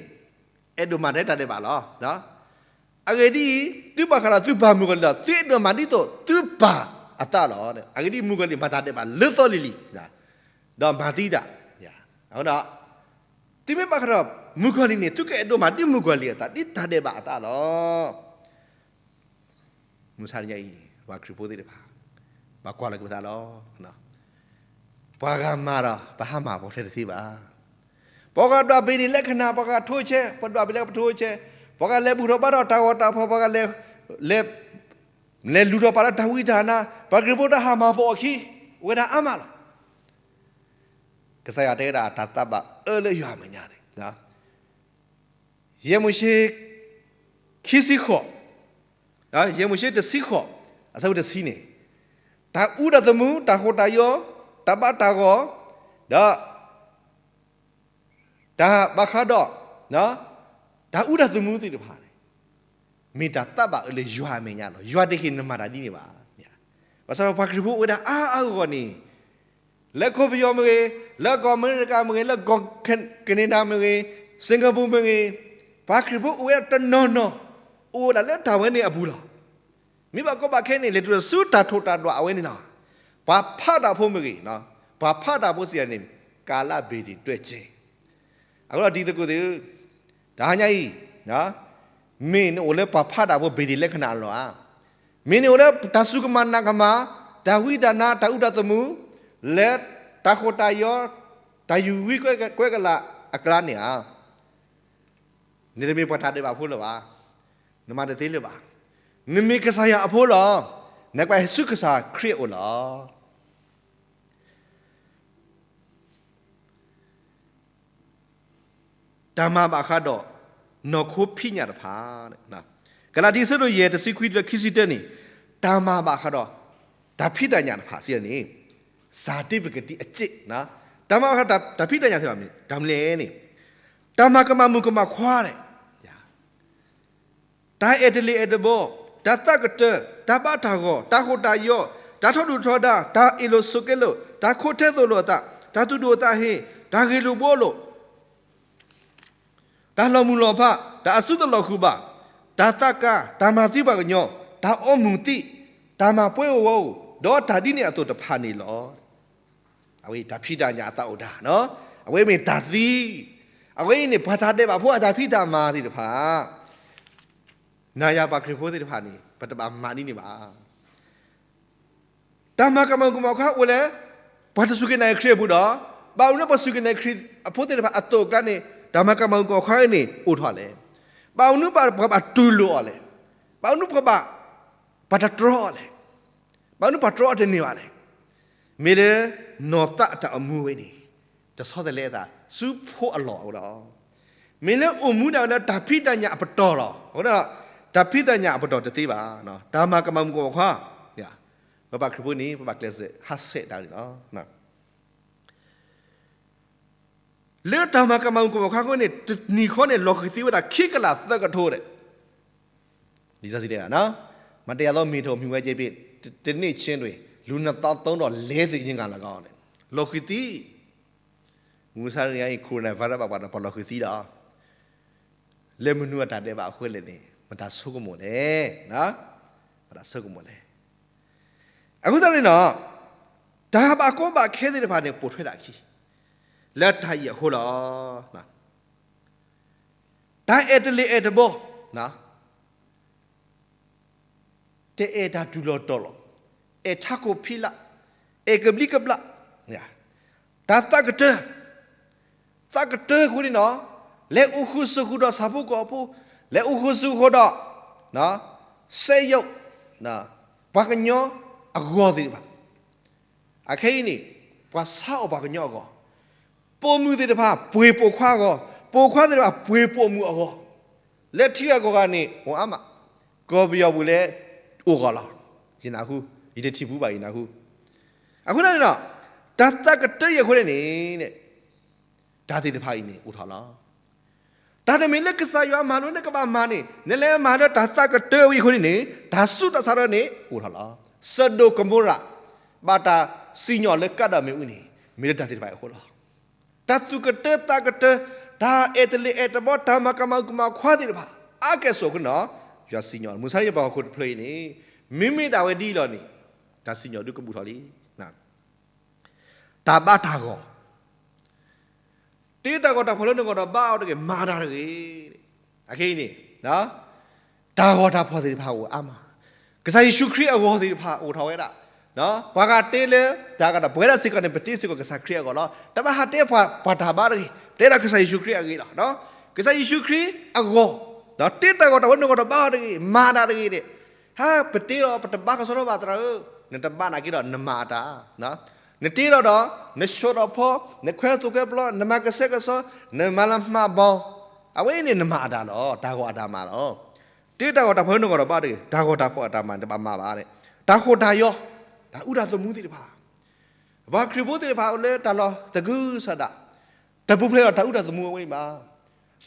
အဲၣ်ဒိးမၤထဲတၢ်ဒဲးဘးလီၤ. အဂ့ၢ်ဒ်အံၤ, သုဘၣ်ဃးဒီးသုပၢ်မုၣ်ကီၤလံၢ်ဒီး သုအဲၣ်ဒိးမၤဒ်သိးသုပၢ်အသးလီၤ. အဂ့ၢ်ဒ်အံၤ, မုၣ်ကီၤလံၢ်မၤတၢ်ဒဲးဘးလၢသီလံၤလံၤ, ဒီးမၤသံတၢ်, အဃိဒီး သုမ့ၢ်ဘၣ်ဃးဒီးမုၣ်ကီၤလံၢ်န့ၣ် သုကအဲၣ်ဒိးမၤဒ်မုၣ်ကီၤလံၢ်အသး, ဒ်တၢ်ဒဲးဘးအသးလီၤ. မုၢ်ဆါတနံၤအံၤ ပှၤခရံာ်ဖိသ့ၣ်တဖၣ်, ပ ပကွၢ်လီၤက့ၤပသးလီၤ. ပှၤဂၤမၤဒီး ပဟါမၢ်ပီထဲတသ့ဘၣ်. ပှၤဂၤဒွးဘ့ၣ်ဒ့ၣ်လၢခနၣ် ပှၤဂၤထိဆဲး, ပှၤဒွးဘ့ၣ်လၢပထိဆဲး, ပှၤဂၤလဲၤဘူၣ်ထီၣ်ဘါထီၣ်တၢ်ဂီၤတၢ်ဖီၣ်, ပှၤဂၤလဲၤ လဲၤလူၤထီၣ်ပာ်လၢတၢ်ဝံတၢ်နါ, ပှၤခရံာ်ဖိတၢ်ဟါမၢ်ပီအခံ, အိၣ်ဝဲဒၣ်အါမးလီၤ. ကစၢ်ယွၤတဲဝဲဒၣ်တၢ်သးဘၣ်အၢလၢယွၤအမဲာ်ညါန့ၣ် ယဲၢ်မိၤၡ့ ခံဆံဃိး, ယဲၢ်မိၤၡ့တဆံဃိး, အဆၢဖိတဆံန့ၣ်, တၢ်အူတၢ်သမူ, တၢ်ဟီၣ်တၢ်ယီ, တၢ်ဘါတၢ်ဂီၤ, ဒီး တၢ်ဘၣ်ဃးဒီး တၢ်အူတၢ်သမူသ့ၣ်တဖၣ်န့ၣ် မ့ၢ်တၢ်သးဘၣ်အၢလၢယွၤအမဲာ်ညါလီၤ. ယွၤတဟ့ၣ်နမၤတၢ်ဒ်န့ၣ်ဘၣ်. ဘၣ်ဆၣ်ဒီးပှၤခရံာ်ဖိအိၣ်ဝဲဒၣ်အါအါဂီၢ်ဂီၢ်န့ၣ် လၢကီၢ်ပယီၤမ့ၢ်ဂ့ၤ, လၢကီၢ်အမဲရကၤမ့ၢ်ဂ့ၤ, လၢကီၢ်ကနံၤဒၤမ့ၢ်ဂ့ၤ, စ့ၢ်ကပူၤမ့ၢ်ဂ့ၤ, ပှၤခရံာ်ဖိအိၣ်ဝဲဒၣ်တနီၤနီၤ, အိၣ်ဝဲဒၣ်လၢတၢ်ဝဲန့ၣ်အပူၤလီၤ. မ့ၢ်ဘၣ်ကီဘၣ်ခဲန့ၣ် လဲၤတုၤဆူတၢ်ထိၣ်တၢ်ဒွးအဝဲန့ၣ်လီၤ. ပှၤဖးတၢ်ဖိမ့ၢ်ဂ့ၤ, ပှၤဖးတၢ်ဖိစံးန့ၣ် ကၤလးဘ့ၣ်ဒ့ၣ်တွဲၣ်စ့, အဃိဒီးတံၤသကိးသ့ၣ်ဧၢ, တဟါညါအံၤ မ့ၢ်နအိၣ်လၢပှၤဖးတၢ်ဖိဘ့ၣ်ဒ့ၣ်လၢခနၣ်အလီၢ်ဧါ, မ့ၢ်နအိၣ်လၢတၢ်စူၢ်ကမၣ်နာ်ကမၣ်, တၢ်ဝံတၢ်နါ, တၢ်အူတၢ်သမူ, လၢတၢ်ဟီၣ်တၢ်ယီ, တၢ်ယူးယံၤကွဲကလးအကျါန့ၣ်ဧါ, နတမ့ၢ်ပှၤတၢ်ဒဲးဘးဖိလၢၤဘၣ်, နမၤတသ့လၢၤဘၣ်. နမ့ၢ်ကစၢ်ယွၤအဖိလီၤ. နကွၢ်ဆူကစၢ်ခရံာ်အအိၣ်လီၤ. တၢ်မၤဘၣ်ဃးဒီး နီၢ်ခိဖံးညၣ်တဖၣ်, ကလၤတံ အဆၢဒိၣ်ယဲၢ် တဆံခွံတုၤလၢခံဆံတၢန့ၣ်, တၢ်မၤဘၣ်ဃးဒီး တၢ်ဖံးတၢ်ညၣ်တဖၣ်စံးန့ၣ်, စၤတ့ပကတံအစ့ၣ်, တၢ်မၤဘၣ်ဃးဒီးတၢ်ဖံးတၢ်ညၣ်သ့ၣ်တဖၣ်မ့ၢ် တၢ်မနုၤလဲၣ်န့ၣ်, တၢ်မၤကမၣ်မုၣ်ကမၣ်ခွါန့ၣ် တၢ်အဲၣ်တလ့ၤအဲၣ်တဘီ, တၢ်သးကတၢၢ်, တၢ်ဘါတၢ်ဂီၤ, တၢ်ဟီၣ်တၢ်ယီ, တၢ်ထီဒုၣ်ထီဒါ, တၢ်အ့ၣ်လိာ်ဆိးက့လိာ်, တၢ်ခိးထဲသိးလိာ်အသး, တၢ်သူၣ်ဒိၣ်အသးဟ့, တၢ်ဂ့ၢ်လိာ်ဘှီလိာ်, တၢ်လီၤမုၢ်လီၤဖး, တၢ်အစုတလီၤဃုာ်ဘၣ်, တၢ်သးကါ, တၢ်မၤသံပှၤကညီ, တၢ်အီမူၤသံ, တၢ်မၤပှဲၤအိၣ်ဝီအိၣ်, ဒီးတၢ်ဒ်န့ၣ်အသိးတဖၣ်န့ၣ်လီၤ. အဝဲအံၤတၢ်ဖံးတၢ်ညၣ်အသးအိၣ်တၢ်, အဝဲမ့ၢ်တၢ်သံ, အဝဲအံၤန့ၣ် ပှၤတၢ်ဒဲးဘးဖိအတၢ်ဖံးတၢ်မၤသ့ၣ်တဖၣ်, နၤယၤပှၤခရံာ်ဖိသ့ၣ်တဖၣ်န့ၣ် ပတဘၣ်မၤဒ်န့ၣ်ဘၣ်. တၢ်မၤကမၣ်မုၣ်ကမၣ်ခွါအိၣ်လၢ ပှၤတစူၢ်က့ၤနာ်က့ၤခရံာ်အပူၤဒီး, ဘၣ်မနုၤပှၤစူၢ်က့ၤနာ်က့ၤခရံာ်အဖိသ့ၣ်တဖၣ်အသိးအကျါန့ၣ် တၢ်မၤကမၣ်မုၣ်ကမၣ်ခွါန့ၣ်အိၣ်ထီၣ်လဲၣ်. ဘၣ်မနုၤပှၤဘၣ်တူၢ်လိာ်အီၤလဲၣ်. ဘၣ်မနုၤပှၤဘၣ်, ပှၤတတြီအီၤလဲၣ်. ဘၣ်မနုၤပှၤတြီအီၤတန့ၢ်ဘၣ်လဲၣ်. မ့ၢ်လၢ နီၢ်သးအတၢ်အိၣ်မူဝဲန့ၣ် တဆီတလဲအသး ဆူဖိအလီၢ်အဃိလီၤ. မ့ၢ်လၢအိၣ်မူဒၣ်ဝဲလၢတၢ်ဖံးတၢ်ညၣ်အပတီၢ်လီၤ. အဃိဒီး တၢ်ဖံးတၢ်ညၣ်အပတီၢ်တသ့ဘၣ်. တၢ်မၤကမၣ်မုၣ်ကမၣ်ခွါ, ပဘၣ်ခရံာ်ဖိန့ၣ် ပဘၣ်ကျဲးစၢးဟးဆှဲးတၢ်န့ၣ်လီၤ. လၢတၢ်မၤကမၣ်မုၣ်ကမၣ်ခွါအဃိန့ၣ် တနံၤဃီန့ၣ် လီၤဃံၤသံဝဲဒၣ်ခံကလးသၢကထိဒီး လံာ်စီဆှံတဲဒၣ်, မတၤဒ်သိးမ့ၢ်ထီၣ်မံၤဝဲက့ၤပ့ၣ်, တန့ၢ်ဆ့တွ့ၣ် လူနသီသုံးထောင့်လေးသိန်း ညင်္ဂလကီန့ၣ် လီၤဃံၤသံ, မုၢ်ဆါတနံၤအံၤ coronavirus ဘၣ်ပှၤဒီးပလီၤဃံၤသံဒီး လၢမနုၤအတၢ်ဒဲးဘးအဃိလဲၣ်န့ၣ် မတၤဆိကမိၣ်လဲၣ်, မတၤဆိကမိၣ်လဲၣ်. အဃိသတးန့ၣ်ဒီး တၢ်ဘၣ်ကီဘၣ်ခဲသ့ၣ်တဖၣ်န့ၣ် ပိာ်ထွဲဒၣ်အခံ လၢတၢ်အံၤအဃိလီၤ. တၢ်အဲၣ်တလ့ၤအဲၣ်တဘီ, တအဲၣ်တၢ်တူၢ်လိာ်တီၤလိာ်, အဲၣ်ထးခိၣ်ဖံးလၢ်, အဲၣ်ကဘျံးကဘျၣ်, တၢ်သးကတၢၢ်, သးကတၢၢ်အဃိန့ၣ်ဒီး လဲၤအိၣ်ဃုာ်ဆိးဃုာ်ဒီးဆၣ်ဖိကီၢ်ဖိ, လဲၤအိၣ်ဃုာ်ဆိးဃုာ်ဒီး စက်ရုပ်, ပှၤကညီအဂီၤသ့ၣ်တဖၣ် အခဲအံၤန့ၣ် ပှၤဆါအီၣ်ပှၤကညီအဂီၤ, ပိာ်မုၣ်သ့ၣ်တဖၣ်ပှ့ၤပိာ်ခွါအဂီၤ, ပိာ်ခွါသ့ၣ်တဖၣ်ပှ့ၤပိာ်မုၣ်အဂီၤ, လၢထံဂၤကီၢ်ဂၤန့ၣ် အိၣ်အါမး, ကီၢ်ပယီၤပူၤလၢအိၣ်ဂီၢ်လီၤ, ယနၢ်ဟူ, ယတထံၣ်ပူၤဘၣ်ယနၢ်ဟူ. အဃိန့ၣ်ဒီး တၢ်သးကတၢၢ်အံၤအဃိန့ၣ်န့ၣ် တၢ်သ့ၣ်တဖၣ်အံၤန့ၣ်အိၣ်ထီၣ်လီၤ. တၢ်တမ့ၢ်လၢကစၢ်ယွၤမၤလိနကဘၣ်မၤန့ၣ် နလဲၤမၤလၢတၢ်သးကတၢၢ်ဝံၤအဃိန့ၣ်န့ၣ် တၢ်ဆူးတၢ်ဆါတဖၣ်န့ၣ်အိၣ်ထီၣ်လီၤ. စဒိၣ်ကမိရၤ ဘၣ်တၢ်စံၣ်ညီၣ်လၢကးဒီးမ့ၣ်အူန့ၣ် မ့ၢ်လၢတၢ်သ့ၣ်တဖၣ်အံၤအဃိလီၤ. တၢ်သူၣ်ကတၢၢ်သးကတၢၢ်, တၢ်အဲၣ်တလ့ၤအဲၣ်တဘီ, တၢ်မၤကမၣ်မုၣ်ကမၣ်ခွါသ့ၣ်တဖၣ် အါကဲၣ်ဆိးအဃိန့ၣ်ဒီး ယွၤစံၣ်ညီၣ်, မုၢ်ဆါတနံၤပှၤဟီၣ်ခိၣ်တဖျၢၣ်အံၤန့ၣ် မ့မ့ၢ်ဒၣ်ဝဲဒ်အံၤလီၤန့ၣ် တၢ်စံၣ်ညီၣ်ဒုးကဘူၣ်ထီၣ်လံ. တၢ်ဘါတၢ်ဂီၤ, တ့တၢ်ဂီၤတၢ်ဖီၣ်လၢနဂီၢ်ဒီးဘါအီၤတဂ့ၤ, မၤတၢ်တဂ့ၤ. အခဲအံၤန့ၣ် တၢ်ဂီၤတၢ်ဖီၣ်သ့ၣ်တဖၣ်အိၣ်အါမး, ကစၢ်ယ့ၣ်ၡူးခရံာ်အဂီၤသ့ၣ်တဖၣ်အိၣ်ထီၣ်ဝဲဒၣ်, ပှၤဂၤတ့လၢတၢ်အဂီၢ်ဒီး ပဝဲဒၣ်စ့ၢ်ကီးန့ၣ် ပတ့စ့ၢ်ကီးကစၢ်ခရံာ်အဂီၢ်လီၤ. တဘၣ်ဟးတဲပှၤတၢ်ဘါတဂ့ၤ, ပတဲဒၣ်ကစၢ်ယ့ၣ်ၡူးခရံာ်အဂ့ၢ်လီၤ. ကစၢ်ယ့ၣ်ၡူးခရံာ်အဂီၢ်, တ့တၢ်ဂီၤတၢ်ဝဲနဂီၢ်တဘါတဂ့ၤ, မၤတၢ်တဂ့ၤန့ၣ်, ဟဲပတ့လီၤ ပတဘါကစီဒီဘၣ်သရၣ်ဧၢ, နတဘါနာ်က့ဒီးနမၤအတၢ် နတ့လီၤဒီး နဆှီဒီးဖီ, နခွဲသိးခွဲပျီ, နမၤကစဲကစီ, နမၤလၢမၤဘီ, အဝဲအံၤန့ၣ်နမၤအတၢ်လီၤ, တၢ်ဂီၤအတၢ်မၤလီၤ. တ့တၢ်ဂီၤတၢ်ဖီနဂီၢ်ဒီးဘၣ်တဂ့ၤ, တၢ်ဂီၤတၢ်ဖီအတၢ်မၤန့ၣ် တဘၣ်မၤဘၣ်န့ၣ်, တၢ်ဃိာ်တၢ်ယီၤ, တၢ်အူတၢ်သမူသ့ၣ်တဖၣ်, ပှၤခရံာ်ဖိသ့ၣ်တဖၣ်လၢတၢ်လီၢ်သကုၤဆးဒး, တပူၤဖျဲးဒီးတၢ်အူတၢ်သမူအဝဲအံၤဘၣ်.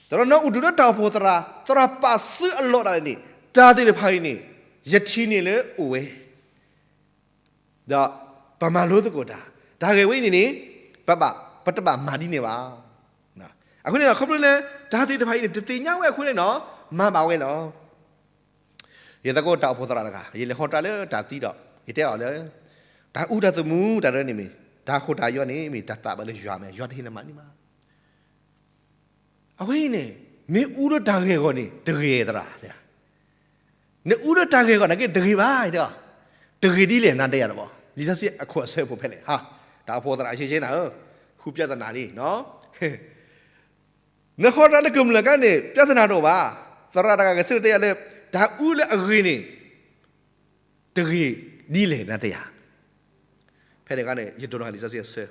တနီၤနီၤအိၣ်တုၤလၢတၢ်အိၣ်ဖှိၣ်သရၣ်, သရၣ်ပာ်စုအလီၢ်ဒၣ်လဲာ်န့ၣ်, တၢ်သ့ၣ်တဖၣ်အံၤန့ၣ် ယထံၣ်န့ၢ်လၢအိၣ်ဝဲ ဒီးပမၤလိသကိးတၢ်, တၢ်ဂ့ၢ်ဝဲအံၤန့ၣ်န့ၣ်, ပဘၣ်, ပတဘၣ်မၤဒ်န့ၣ်ဘၣ်. အဃိန့ၣ်ဒီး ခီဖျိလၢ တၢ်သ့ၣ်တဖၣ်အံၤန့ၣ် တသ့ၣ်ညါဝဲအဃိန့ၣ်ဒီး မၤဘၣ်ဝဲလီၤ. ယသကိးတၢ်အိၣ်ဖှိၣ်သရၣ်တဂၤ ယလဲၤဃီၤတၢ်လၢတၢ်သံဒီး ယတဲအီၤလၢ တၢ်အူတၢ်သမူတၢ်ရဲန့ၣ်မ့ၢ် တၢ်ဃိာ်တၢ်ယီၤန့ၣ်မ့ၢ် တၢ်သးဘၣ်လၢယွၤမ့ၢ် ယွၤတဟ့ၣ်နမၤန့ၣ်မး အဝဲအံၤန့ၣ် မ့ၢ်အူလၢတၢ်ဂ့ၢ်အဂီၢ်န့ၣ် တဂ့ၤသရၣ်, နအူလၢတၢ်ဂ့ၢ်အဂီၢ်နာ်က့တဂ့ၤဘၣ်, တဂ့ၤဒ်လဲၣ်နၤတဲယၤတဘျီ, လံာ်စီဆှံအခိၣ်အဆၢဖိဖဲလဲၣ်, တၢ်အိၣ်ဖှိၣ်သရၣ်အရှဲရှဲနၤဧၢ, ဃုပြဿနာလံ, နဃီၤတၢ်လၢကမျၢၢ်ကါန့ၣ် ပြဿနာတအိၣ်ဘၣ်, သရၣ်တဂၤကစံးတဲယၤလၢ တၢ်အူလၢအဂ့ၤန့ၣ် တဂ့ၤဒ်လဲၣ်နၤတဲယၤ, ဖဲန့ၣ်အခါန့ၣ် ယဒိးန့ၢ်လံာ်စီဆှံအဆၢ,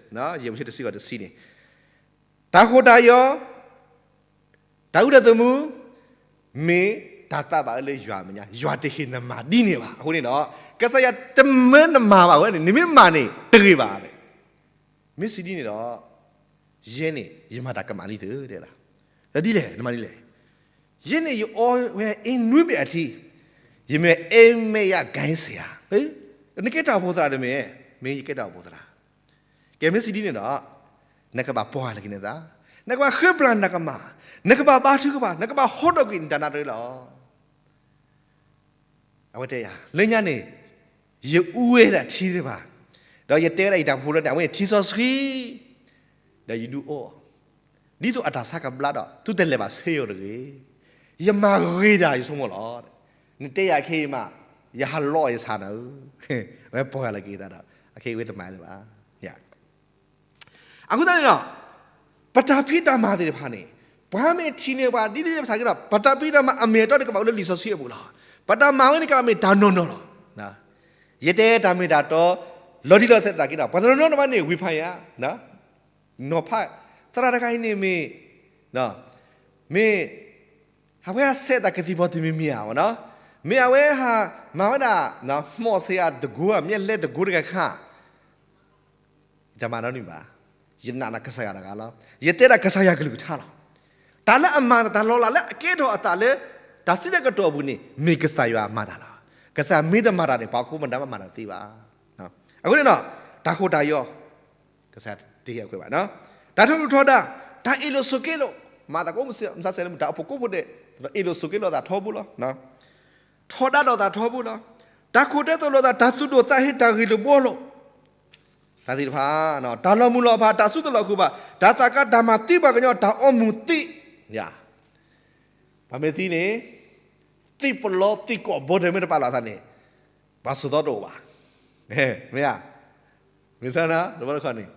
ယဲၢ်ပဆၢတဆံဃီတဆံန့ၣ်, တၢ်ဃိာ်တၢ်ယီၤ, တၢ်အူတၢ်သမူ, မ့ၢ်တၢ်သးဘၣ်အၢလၢယွၤအမဲာ်ညါ, ယွၤတဟ့ၣ်နမၤဒ်န့ၣ်ဘၣ်. အဃိန့ၣ်ဒီး ကစၢ်ယွၤတမၢနမၤဘၣ်ဝဲန့ၣ် နမ့ၢ်မၤန့ၣ် တဂ့ၤဘၣ်. မ့ၢ်စံးဒ်န့ၣ်ဒီး ယဲန့ၣ် ယမၤတၢ်ကမၣ်လံသု, တဲဒၣ်, ဒီးဒ်လဲၣ် နမၤဒ်လဲၣ်, ယဲန့ၣ် ယအိၣ်ဝဲအ့နွံဘ့ၣ်အထံ, ယမ့ၢ်အဲၣ်မဲာ်ယၤကဲစ့ဧါ, နကဲတၢ်အိၣ်ဖှိၣ်သရၣ်တမ့ၢ်, မ့ၢ်ယကဲတၢ်အိၣ်ဖှိၣ်သရၣ် ကဲမ့ၢ်စံးဒ်န့ၣ်ဒီး နကဘၣ်ပီၢ်ယၢ်လီၤက့ၤနသး, နကဘၣ်ဃ့ပျၢ်နကမၢ်, နကဘၣ်ဘါထုကဖၣ်, နကဘၣ်ဟီထီၣ်ကွံာ်နတၢ်နါတရ့လီၤ. အဝဲတဲယၤ လၢညါန့ၣ် ယအူဝဲဒၣ်ထံသ့ၣ်တဖၣ်, ဒီးယတဲဝဲဒၣ်ယတၢ်အိၣ်ဖှိၣ်သရၣ်န့ၣ် အဝဲန့ၣ်ထံစီဆှံ, ဒီးယဒုးအိၣ်အီၤ, ဒ်သိးအတၢ်ဆါကဘျါဒီး သုတလဲၤဘၣ်ဆဲးယိာ်တဂ့ၤ, ယမၤဂ့ၤတၢ်ယဆိကမိၣ်လီၤ. နတဲယၤခဲအံၤမး ယဟးလီအီၤယဆၣ်နၤဧၢ, အဝဲပီၢ်ယၢ်လီၤက့ၤသးဒီး အခဲအံၤဝဲတမၤလၢၤဘၣ်. အဃိသတးန့ၣ်ဒီး ပတၢ်ဖံးတၢ်မၤသ့ၣ်တဖၣ်န့ၣ် ပှၤမ့ၢ်ထံၣ်န့ၢ်ပှၤဒ်န့ၣ်ပစံးက့ၤဒီး ပတၢ်ဖံးတၢ်မၤအမ့ၢ်အတီန့ၣ် ကဘၣ်အိၣ်လၢလံာ်စီဆှံအပူၤလီၤ. ပတၢ်မၤဝဲန့ၣ် ကဘၣ်မ့ၢ်တၢ်နီၢ်နီၢ်လီၤ. ယတဲတၢ်မ့ၢ်တၢ်တီ လီၤတံၢ်လီၤဆဲးတၢ်က့ၤဒီး ပှၤတနီၤနီၤတဖၣ်န့ၣ် ဝံၤဖးယၤ နီၤဖး သရၣ်တဂၤအံၤန့ၣ်မ့ၢ် မ့ၢ် ဟးဝဲဟးဆဲးတၢ်ကသံၣ်ဖီတမံၤမံၤဧါနီၤ, မ့ၢ်အဝဲဟးမၤဝဲဒၣ် မှံဆဲးယၤတကိးဧါ မျဲၢ်လဲတကိးတကခါ ယတမၤနီတမံၤဘၣ်. ယနာ်ဒီးကစၢ်ယွၤတဂၤလီၤ. ယတဲဒၣ်ကစၢ်ယွၤကလုၢ်ကထါလီၤ. တၢ်လၢအမၤတၢ်လီၤလးလၢအကဲထီၣ်အသးလၢ တၢ်စံးတၢ်ကတိၤအပူၤန့ၣ် မ့ၢ်ကစၢ်ယွၤမၤတၢ်လီၤ. ကစၢ်မ့ၢ်တမၤတၢ်န့ၣ် ပှၤခိၣ်မတၤမၤတၢ်သ့ဘၣ်. အဃိန့ၣ်ဒီး တၢ်ဃိာ်တၢ်ယီၤ ကစၢ်တဟ့ၣ်အခွဲးဘၣ်. တၢ်ထူးထီဒါ, တၢ်အ့ၣ်လိာ်ဆိးက့လိာ်, မၤသးကိးမုၢ်ဆ့ၣ်မုၢ်ဆါဆဲးလၢမုၢ် တၢ်အိၣ်ဖှိၣ်ကိးဖှိၣ်ဒဲး, အ့ၣ်လိာ်ဆိးက့လိာ်သးထီဘိလီၤ. ထီဒါလိာ်သးထီဘိလီၤ. တၢ်ခိၣ်တဲသိးလိာ်သး, တၢ်သူၣ်ဒိၣ်သးဟ့ တၢ်ဂ့ၢ်လိာ်ဘှီလိာ်, တၢ်သ့ၣ်တဖၣ်, တၢ်လီၤမုၢ်လီၤဖး, တၢ်စုတလီၤဃုာ်ဘၣ်, တၢ်သးကါ, တၢ်မၤသံပှၤကညီ, တၢ်အီမူၤသံ, ယၤ, ပှၤမ့ၢ်သံန့ၣ် သံပလီသံကိာ်ဘီဒဲးမ့ၢ်တပာ်လီၤအသးန့ၣ် ပှၤစိာ်သီတအိၣ်ဘၣ်. မ့ၢ်ဧါ, မ့ၢ်ဆၢနၤ တဘျီတခီန့ၣ်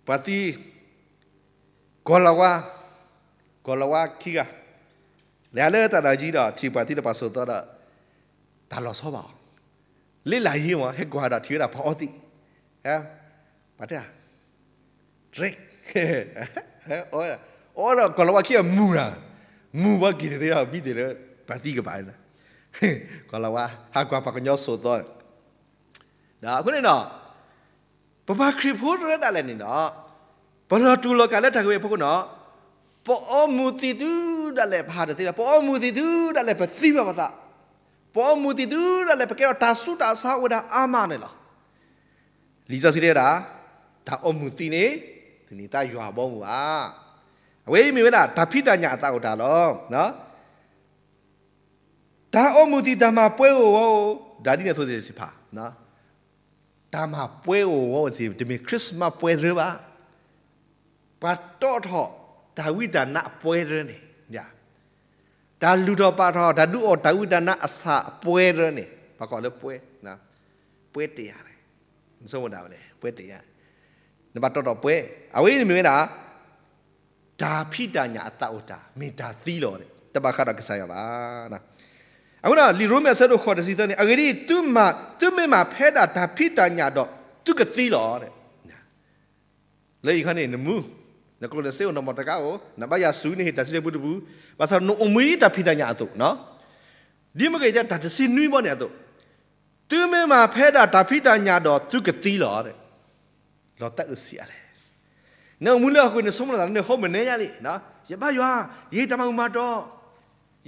ပှၤသံ ကီၤလၤဝါ, ကီၤလၤဝါခံဂၤ လဲၤလၢတၢ်ဒၢယံၤဒီး ထံၣ်ပှၤသံဒီးပှၤစိာ်သီဒီး တၢ်လီၤဆီဘၣ်အီၤ, လ့လၢယံၤမး ဟဲကွၢ်ဒီးထံၣ်ဝဲဒၣ်ပှၤအီသံး, ပှၤတဲ drink, အီဒီးကီၤလၤဝါခံဂၤမူၤနၤ, မူၤဝဲက့ၤတသ့ဒီးဘံၣ်သ့ၣ်လၢ ပှၤသံကပၤန့ၣ်, ကီၤလၤဝါ ဟးကွၢ်ပှၤကညီစိာ်သီ, ဒီးအဃိန့ၣ်ဒီး ပပှၤခရံာ်ဖိတဖၣ်ဒၣ်လဲာ်န့ၣ်ဒီး ပလီၤတူာ်လီၤကာ်လၢတၢ်ဂ့ၢ်ဝဲအဖီခိၣ်န့ၣ်, ပအီမူၤသံးတုၤဒၣ်လဲာ်ပဟးတသ့ဒီး ပအီမူၤသံးတုၤဒၣ်လဲာ်ပသံဘၣ်ပသး, ပအီမူၤသံးတုၤဒၣ်လဲာ် ပကဲထီၣ်တၢ်ဆူးတၢ်ဆါအိၣ်ဝဲဒၣ်အါမးန့ၣ်လီၤ. လံာ်စီဆှံတဲဝဲဒၣ်, တၢ်အီမူၤသံးန့ၣ် တန့ၢ်သါယွၤအဘီအမုၢ်ဘၣ်. အဝဲအံၤမ့ၢ်ဝဲဒၣ် တၢ်ဖံးတၢ်ညၣ်အသးအိၣ်တၢ်လီၤ. တၢ်အီမူၤသံး တၢ်မၤပှဲၤအိၣ်ဝီအိၣ် ဒ်ဒ်န့ၣ်အသိးသ့ၣ်တဖၣ်, တၢ်မၤပှဲၤအိၣ်ဝီအိၣ်စ့ၢ် တမ့ၢ် Christmas ပှဲၤတရၢဘၣ်. ပှၤတီၣ်ထီၣ်တၢ်ဝံတၢ်နါအပှဲၤတရၢန့ၣ်, တၢ်လုၢ်ထီၣ်ပာ်ထီၣ် တၢ်ဒုးအီၣ်တၢ်ဝံတၢ်နါအဆၣ်အပှဲၤတရၢန့ၣ် ပှၤကိးလၢပှဲၤ ပှဲၤတ့ၢ်ယၤန့ၣ်, နဆိကမိၣ်ဒၣ်ဝဲလဲၣ်, ပှဲၤတ့ၢ်ယၤ, နဘၣ်တီၣ်ထီၣ်ပှဲၤ, အဝဲအံၤန့ၣ်မ့ၢ်ဝဲဒၣ် တၢ်ဖံးတၢ်ညၣ်အသးအိၣ်တၢ် မ့ၢ်တၢ်သံလီၤ, တဘၣ်ဃးဒီးကစၢ်ယွၤဘၣ်. အဃိဒီး လံာ်ရိမ့ၤအဆၢဒိၣ်ဃိးတဆံသၢန့ၣ် အဂ့ၢ်ဒ်အံၤ, သုမ့ၢ်မၤဖဲဒၣ်တၢ်ဖံးတၢ်ညၣ်ဒီး သုကသံလီၤ. လၢအံၤခီန့ၣ် နမူ, နကျိၣ်နစ့အိၣ် နမီၢ်တကါအိၣ် နဘါယွၤစူၤန့ၢ်ဟ့ၣ်တၢ်စုဆဲပူတပူၤ, ဘၣ်ဆၣ်နအိၣ်မူအံၤတၢ်ဖံးတၢ်ညၣ်အသိး, ဒ်မ့ၢ်က့ၤတၢ်တဆံနွံဘီန့ၣ်အသိး, သုမ့ၢ်မၤဖဲဒၣ်တၢ်ဖံးတၢ်ညၣ်ဒီးသုကသံလီၤ. လီၤတၢ်အုးဆံးအါလဲၣ်. နအိၣ်မူလၢဟီၣ်ခိၣ်န့ၣ် ဆိကမိၣ်လီၤသးလၢနဟီၣ်မုၢ်နဲညါလံ, ယဘါယွၤ, ယဟ့ၣ်တၢ်မၤမူမၤတီၤ,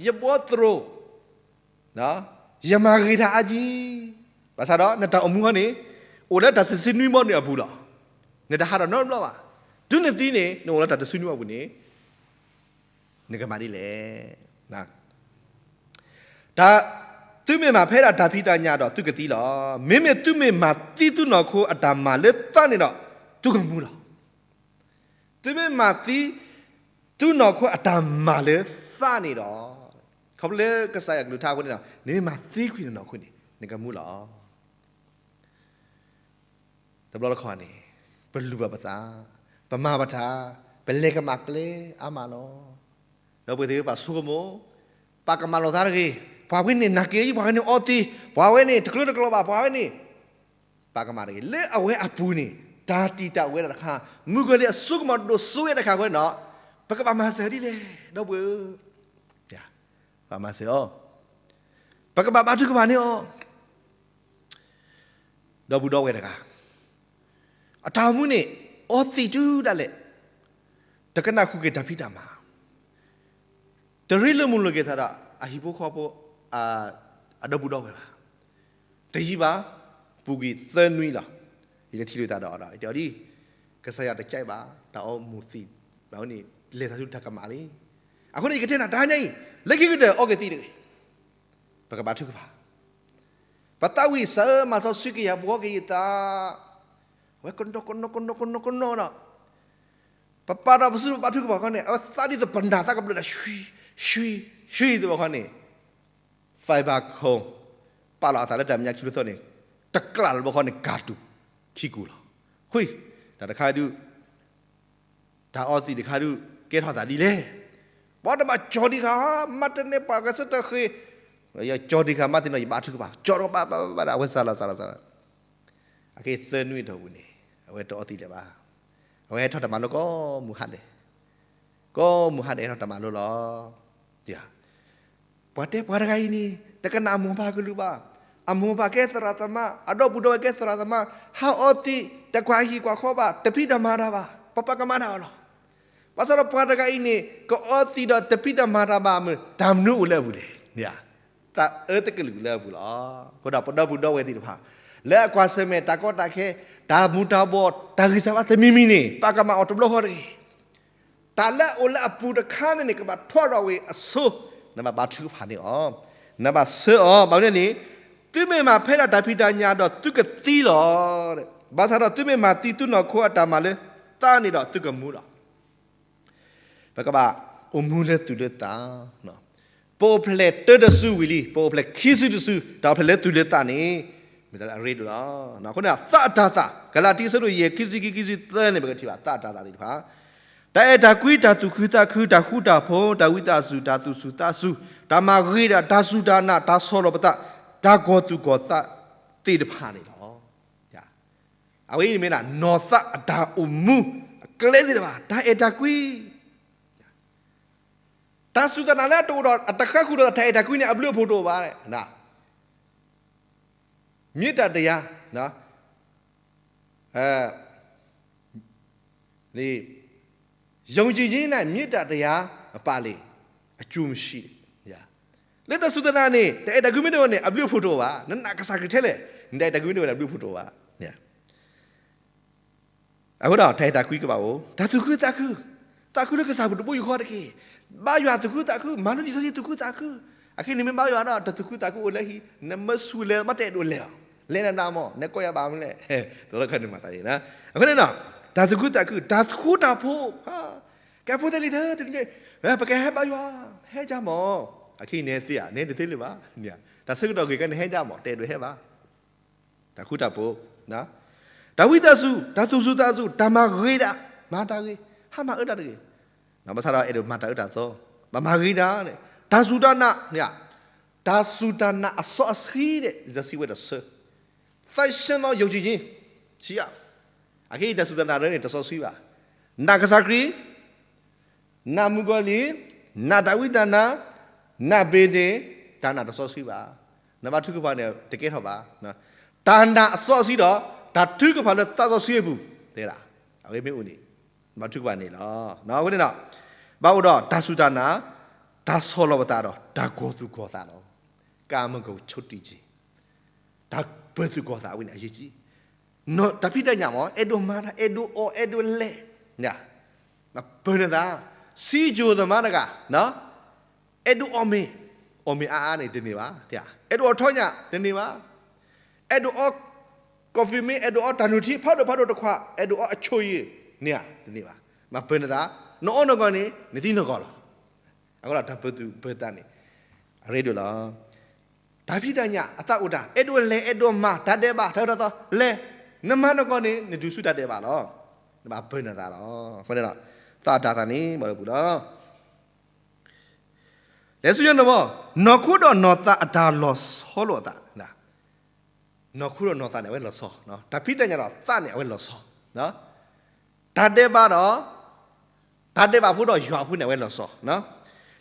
ယဘှီသရိာ်, ယမၤဂ့ၤတၢ်အါကံ, ဘၣ်ဆၣ်ဒီးနတၢ်အိၣ်မူခီန့ၣ် အိၣ်လၢတၢ်တဆံနွံဘီန့ၣ်အပူၤလီၤ. နတဟးထီၣ်နီတဘျီဘၣ်. တုၤနသံန့ၣ် နအိၣ်လၢတၢ်တဆံနွံဘီပူၤန့ၣ် နကမၤဒ်လဲၣ်. တၢ်, သုမ့ၢ်မၤဖဲဒၣ်တၢ်ဖံးတၢ်ညၣ်ဒီးသုကသံလီၤ. မ့မ့ၢ်သုမ့ၢ်မၤသံသုနီၢ်ခိအတၢ်မၤလၢသးန့ၣ်ဒီး သုကမူလီၤ. သုမ့ၢ်မၤသံသုနီၢ်ခိအတၢ်မၤလၢသးန့ၣ်ဒီး, ခီဖျိလၢကစၢ်ယွၤကလုၢ်ကထါအဃိန့ၣ်ဒီး နမ့ၢ်မၤသံကွံာ်နနီၢ်ခိန့ၣ် နကမူလီၤ. တဘျီတခီၣ်န့ၣ် ပလူၤဘၣ်ပသး, ပမၤဘၣ်တၢ်, ပလဲၤကမၣ်ကျဲအါမးလီၤ. ဒီပုၢ်ဝဲၢ်သ့ၣ်ဧၢ, ပဘၣ်ဆိကမိၣ်, ပကမၤလိာ်သးတဂ့ၤ, ပှၤဝဲန့ၣ်နာ်က့ၤအံၤ, ပှၤဝဲန့ၣ်အီသံး, ပှၤဝဲန့ၣ်တကျၢတကျီဘၣ်, ပှၤဝဲန့ၣ် ပကမၤတဂ့ၤ. လၢအဝဲအပူၤန့ၣ် တၢ်တံာ်တာ်ဝဲဒၣ်တခါ, မုၢ်ကီၤလံၢ်အစိကမီၤဒိၣ်စိဝဲတခါအဃိန့ၣ်ဒီး ပကဘၣ်မၤစၢၤဒ်လဲၣ်, ဒီပုၢ်ဝဲၢ်ဧၢ, ဘၣ်မၤစၢၤအီၤ, ပကဘၣ်ဘါထုကဖၣ်န့ၢ်အီၤ. ဒီပုၢ်ဒီဝဲၢ်တဂၤ အတၢ်အိၣ်မူန့ၣ် အီသံးတုၤဒၣ်လဲာ် တကနၣ်ဃုာ်က့ၤတၢ်ဖံးတၢ်မၤ, တရ့လိာ်မုာ်လိာ်က့ၤသးဒီး အဟံၣ်ဖိဃီဖိ အဒီပုၢ်ဒီဝဲၢ်ဘၣ်. တယံာ်ဘၣ် ပူၤကွံာ်သၢနွံလီၤ. ယလဲၤထံၣ်လိာ်သးဒီးအီၤဒီး ယတဲအီၤဒ်အံၤ, ကစၢ်ယွၤတကးဘၣ် တၢ်အီမူၤသံးဘၣ်န့ၣ် လဲၤသးဆူတၢ်ကမၣ်လံ. အဃိန့ၣ် ယကတဲနၤတဟါညါအံၤ, လၢခံကတၢၢ်အီက့ၤသံးတဂ့ၤ, ပကဘါထုကဖၣ်. ပသးဝံၣ်စၢၤမၤစီဆှံက့ၤယၤ ဘှီက့ၤယသး, အဝဲကနီၤကနီၤကနီၤကနီၤကနီၤဒီး ပပာ်ဒီးပစုပဘါထုကဖၣ်ခီန့ၣ် အဝဲသးဒ်သိးပနၢ်သးကဘျၢၣ်ဒီး ရွှံ, ရွှံ, ရွှံသ့ၣ်ဘၣ်ခီန့ၣ်, fiber cone ပာ်လီၤအသးလၢတၢ်မဲာ်ညါခံဖျၢၣ်သီန့ၣ် တကျးလီၤဘၣ်ခီန့ၣ် ကၢ်တူာ်ခံကူာ်လီၤ. ဃု, တၢ်တခါဒုး တၢ်အီသံးတခါဒုး ကဲထီၣ်သးဒ်လဲၣ်. ပှၤတဘၣ်ကၠီၤဒံးဃာ်, မၤတန့ၢ်ပှၤကစၢၢ်တဃ့, ယကၠီၤဒံးဃာ်မၤသ့ၣ်နီၣ် ယဘါထုကဖၣ်, ကၠီၤတဘၣ်ဘၣ်ဘၣ်ဘၣ်ဒီး အဝဲစၢ်လီၤစၢ်လီၤစၢ်လီၤ. အခဲအံၤသၢနွံအတီၢ်ပူၤန့ၣ် အဝဲတအီသံးလၢၤဘၣ်. အဝဲဟဲထီၣ်တၢ်မၤလိကိးမုၢ်ဟါဒဲး, ကိးမုၢ်ဟါဒဲးဟဲထီၣ်တၢ်မၤလိလီၤ. ပှၤတဲပှၤတဂၤအံၤန့ၣ် တကနၣ်အမိၢ်ပၢ်ကလုၢ်ဘၣ်. အမိၢ်ပၢ်ကဲသရၣ်သမါ, အဒီပုၢ်ဒီဝဲၢ်ကဲသရၣ်သမါ, ဟးအီသံး တကွၢ်ဟံၣ်ကွၢ်ဃီဘၣ်, တဖံးတၢ်မၤတၢ်ဘၣ်, ပပာ်ကမၣ်တၢ်အီၤလီၤ. ဘၣ်ဆၣ်ဒီးပှၤတဂၤအံၤန့ၣ် ကအီသံးဒီးတဖံးတၢ်မၤတၢ်ဘၣ်မ့ၢ် တၢ်မနုၤအိၣ်လၢအပူၤလဲၣ်. သးအၢသကလုာ်လၢအပူၤလီၤ. အဃိဒီးပဒီပုၢ်ဒီဝဲၢ်သ့ၣ်တဖၣ် လၢအကွၢ်ဆၢၣ်မဲာ်တၢ်ကီတၢ်ခဲ, တၢ်မူၤတၢ်ဘှီး, တၢ်ဂံၢ်စၢ်ဘါတမံၤမံၤန့ၣ် ပာ်ကမၣ်အီၤတဘျီဃီတဂ့ၤ. တၢ်လၢအအိၣ်လၢအပူၤတခါန့ၣ်န့ၣ် ကဘၣ်ထွဲထီၣ်ဝဲအစိ, နဘၣ်ဘါထုကဖၣ်န့ၢ်အီၤ, နဘၣ်ဆှၢအီၤ, ဘၣ်မနုၤန့ၣ် သုမ့ၢ်မၤဖဲဒၣ်တၢ်ဖံးတၢ်ညၣ်ဒီးသုကသံလီၤ. ဘၣ်ဆၣ်ဒီးသုမ့ၢ်မၤသံသုနီၢ်ခိအတၢ်မၤလၢသးန့ၣ်ဒီးသုကမူလီၤ. ပကဘၣ်အိၣ်မူလၢသူၣ်လၢသး, ပအိၣ်ဖျဲၣ်တၢတစုဝံၤလံ, ပအိၣ်ဖျဲၣ်ခံစုတစု, တၢ်အိၣ်ဖျဲၣ်လၢသူၣ်လၢသးန့ၣ် မ့ၢ်တၢ်လၢအရ့ဒိၣ်လီၤ. အဃိန့ၣ် သးအတၤသၣ်, ကလၤတံ အဆၢဒိၣ်ယဲၢ် ခံဆံခံ ခံဆံသၢန့ၣ် ပကထံၣ်ဘၣ်သးအတၤသၣ်သ့ၣ်တဖၣ်, တၢ်အဲၣ်တၢ်ကွံ, တၢ်သူၣ်ခုသးခု, တၢ်ဃူတၢ်ဖိး, တၢ်ဝံသးစူၤ, တၢ်သူၣ်စူၤသးစူၤ, တၢ်မၤဂ့ၤဒီးတၢ်စူၢ်တၢ်နာ်, တၢ်ဆီၣ်လီၤပသး, တၢ်ကီၤသူၣ်ကီၤသးသ့ၣ်တဖၣ်န့ၣ်လီၤ. အဝဲအံၤမ့ၢ်ဒၣ် နီၢ်သးအတၢ်အိၣ်မူအကျဲသ့ၣ်တဖၣ်, တၢ်အဲၣ်တၢ်ကွံ, တၢ်စူၢ်တၢ်နာ်လၢအတအိၣ်ဒီး အတဃါဃုာ်ဒီးတၢ်အဲၣ်တၢ်ကွံန့ၣ် အဘျုးအဖှိၣ်တအိၣ်ဘၣ်. မြစ်တန်တရား, ယုံကြည်ခြင်း မြစ်တန်တရား ပါလေ, အကျိုးမရှိ. လၢတၢ်စူၢ်တၢ်နာ်န့ၣ် တၢ်အဲၣ်တၢ်ကွံမ့ၢ်တအိၣ်န့ၣ် အဘျုးအဖှိၣ်တအိၣ်ဘၣ်. နနာ်ကစၢ်ခရံာ်ထဲလဲၣ်, နတၢ်အဲၣ်တၢ်ကွံမ့ၢ်တအိၣ်န့ၣ် အဘျုးအဖှိၣ်တအိၣ်ဘၣ်. အဃိဒီး တၢ်အဲၣ်တၢ်ကွံကဘၣ်အိၣ်, တၢ်သူၣ်ခုသးခု, သးခုလၢကစၢ်ပူၤတဘိယူၢ်ဃီတက့ၢ်. ဘါယွၤသူၣ်ခုသးခု, မၤလိလံာ်စီဆှံသူၣ်ခုသးခု. အခဲအံၤန့ၣ်မ့ၢ်ဘါယွၤဒီး တသူၣ်ခုသးခုအိၣ်လၢဟံၣ်, နမ့ၢ်ဆူၣ်လဲၤ ဘၣ်တအဲၣ်ဒိးလဲၤအီၤ, လဲၤနၤနၤမး, နကိးယၤဘၣ်မနုၤလဲၣ်. တလီၢ်ခါန့ၣ်မၤသးန့ၣ်, အဃိန့ၣ်ဒီး တၢ်သူၣ်ခုသးခု, တၢ်ဃူတၢ်ဖိး, ကဲဖိသ့ၣ်လံၤသ့ၣ်တဖၣ်, ပကဟဲဘါယွၤ, ဟဲကၢ်မး. အခဲအံၤနဟဲသ့ဧါ, နဟဲတသ့လၢၤဘၣ်. တၢ်ဆၢကတီၢ်ဂ့ၤကဲနဟဲကၢ်မး, တအဲၣ်ဒိးဟဲဘၣ်. တၢ်ဃူတၢ်ဖိး, တၢ်ဝံသးစူၤ, တၢ်သူၣ်စူၤသးစူၤ, တၢ်မၤဂ့ၤဒၣ်, မၤတၢ်ဂ့ၤ, ဟးမၤအၢတၢ်တဂ့ၤ, ဘၣ်ဆၣ်ဒီးအဲၣ်ဒိးမၤတၢ်အၢတၢ်သီ, ဘၣ်မၤဂ့ၤဒၣ်န့ၣ်, တၢ်စူၢ်တၢ်နာ်, တၢ်စူၢ်တၢ်နာ်အစီအဆှံဒီး လံာ်စီဆှံဝဲတဆၢ, သန့်ရှင်းသောယုံကြည်ခြင်း, ဆံးအါ, အခဲအံၤတၢ်စူၢ်တၢ်နာ်န့ၣ် တစီဆှံဘၣ်, နာ်ကစၢ်ခရံာ်, နာ်မုၣ်ကီၤလံၢ်, နာ်တၢ်ဝံတၢ်နါ, နာ်ဘ့ၣ်န့ၣ်, တၢ်နာ်တစီဆှံဘၣ်. နဘါထုကဖၣ်န့ၣ် တကဲထီၣ်ဘၣ်. တၢ်နာ်အစီဆှံဒီး တၢ်ထုကဖၣ်လၢသးစီဆှံအပူၤ, တဲဒၣ်, အဝဲမ့ၢ်အိၣ်န့ၣ်, နဘါထုကဖၣ်န့ၣ်လီၤ. အဃိန့ၣ်ဒီး, ဘၣ်အိၣ်ဒီးတၢ်စူၢ်တၢ်နာ်, တၢ်ဆီၣ်လီၤပသးဒီး တၢ်ကီၤသူၣ်ကီၤသးလီၤ. ကမ္မဂုဏ်ချုပ်တည်ခြင်း, တၢ်ပၢၤသူၣ်ကီၤသးအဝဲန့ၣ်အရေးကြီး တၢ်ဖံးတၢ်ညၣ်မ့ၢ် အဲၣ်ဒိးမၤတၢ်, အဲၣ်ဒိးအီၣ်, အဲၣ်ဒိးလဲၤ, ပၢၤနသး, စံယိၤသမါတဂၤ, အဲၣ်ဒိးအီၣ်မ့ၤ, အီၣ်မ့ၤအါအါန့ၣ်တန့ၢ်ဘၣ်, အဲၣ်ဒိးအီၣ်ထီညၣ်တန့ၢ်ဘၣ်, အဲၣ်ဒိးအီ coffee မ့ၢ် အဲၣ်ဒိးအီတၢ်နုၢ်ထံဖးဒိၣ်ဖးဒိၣ်တခွး, အဲၣ်ဒိးအီအဆိယ့ၤန့ၣ်ဧါ, တန့ၢ်ဘၣ်. မ့ၢ်ပၢၤနသး, နအီၣ်နဂီၢ်န့ၣ် နသံနဂီၢ်လီၤ. အဃိဒီးတၢ်ပၢၤသူၣ်ပၢၤသးန့ၣ် အရ့ဒိၣ်လီၤ. တၢ်ဖံးတၢ်ညၣ်အသးအိၣ်တၢ်, အဲၣ်ဒိးလဲၤ, အဲၣ်ဒိးမၤ, တၢ်ဒဲးဘး, တၢ်အၢတၢ်သီ, လဲၤ, နမၤနဂီၢ်န့ၣ် နဒုးဆူတၢ်ဒဲးဘးလီၤ. နဘၣ်ပၢၤနသးလီၤ. အဃိန့ၣ်ဒီး, သးအတၢ်သးန့ၣ် ဘၣ်လၢပူၤလီၤ. လဲၤဆူညါန့ၣ်မ့ၢ်, နီၢ်ခိဒီးနီၢ်သးအတၢ်လီၤဆီလိာ်အသး, နီၢ်ခိဒီးနီၢ်သးန့ၣ် အဝဲလီၤဆီ, တၢ်ဖံးတၢ်ညၣ်ဒီးသးန့ၣ် အဝဲလီၤဆီ, တၢ်ဒဲးဘးဒီး, တၢ်ဒဲးဘးဖိဒီးယွၤအဖိန့ၣ် အဝဲလီၤဆီ, လံာ်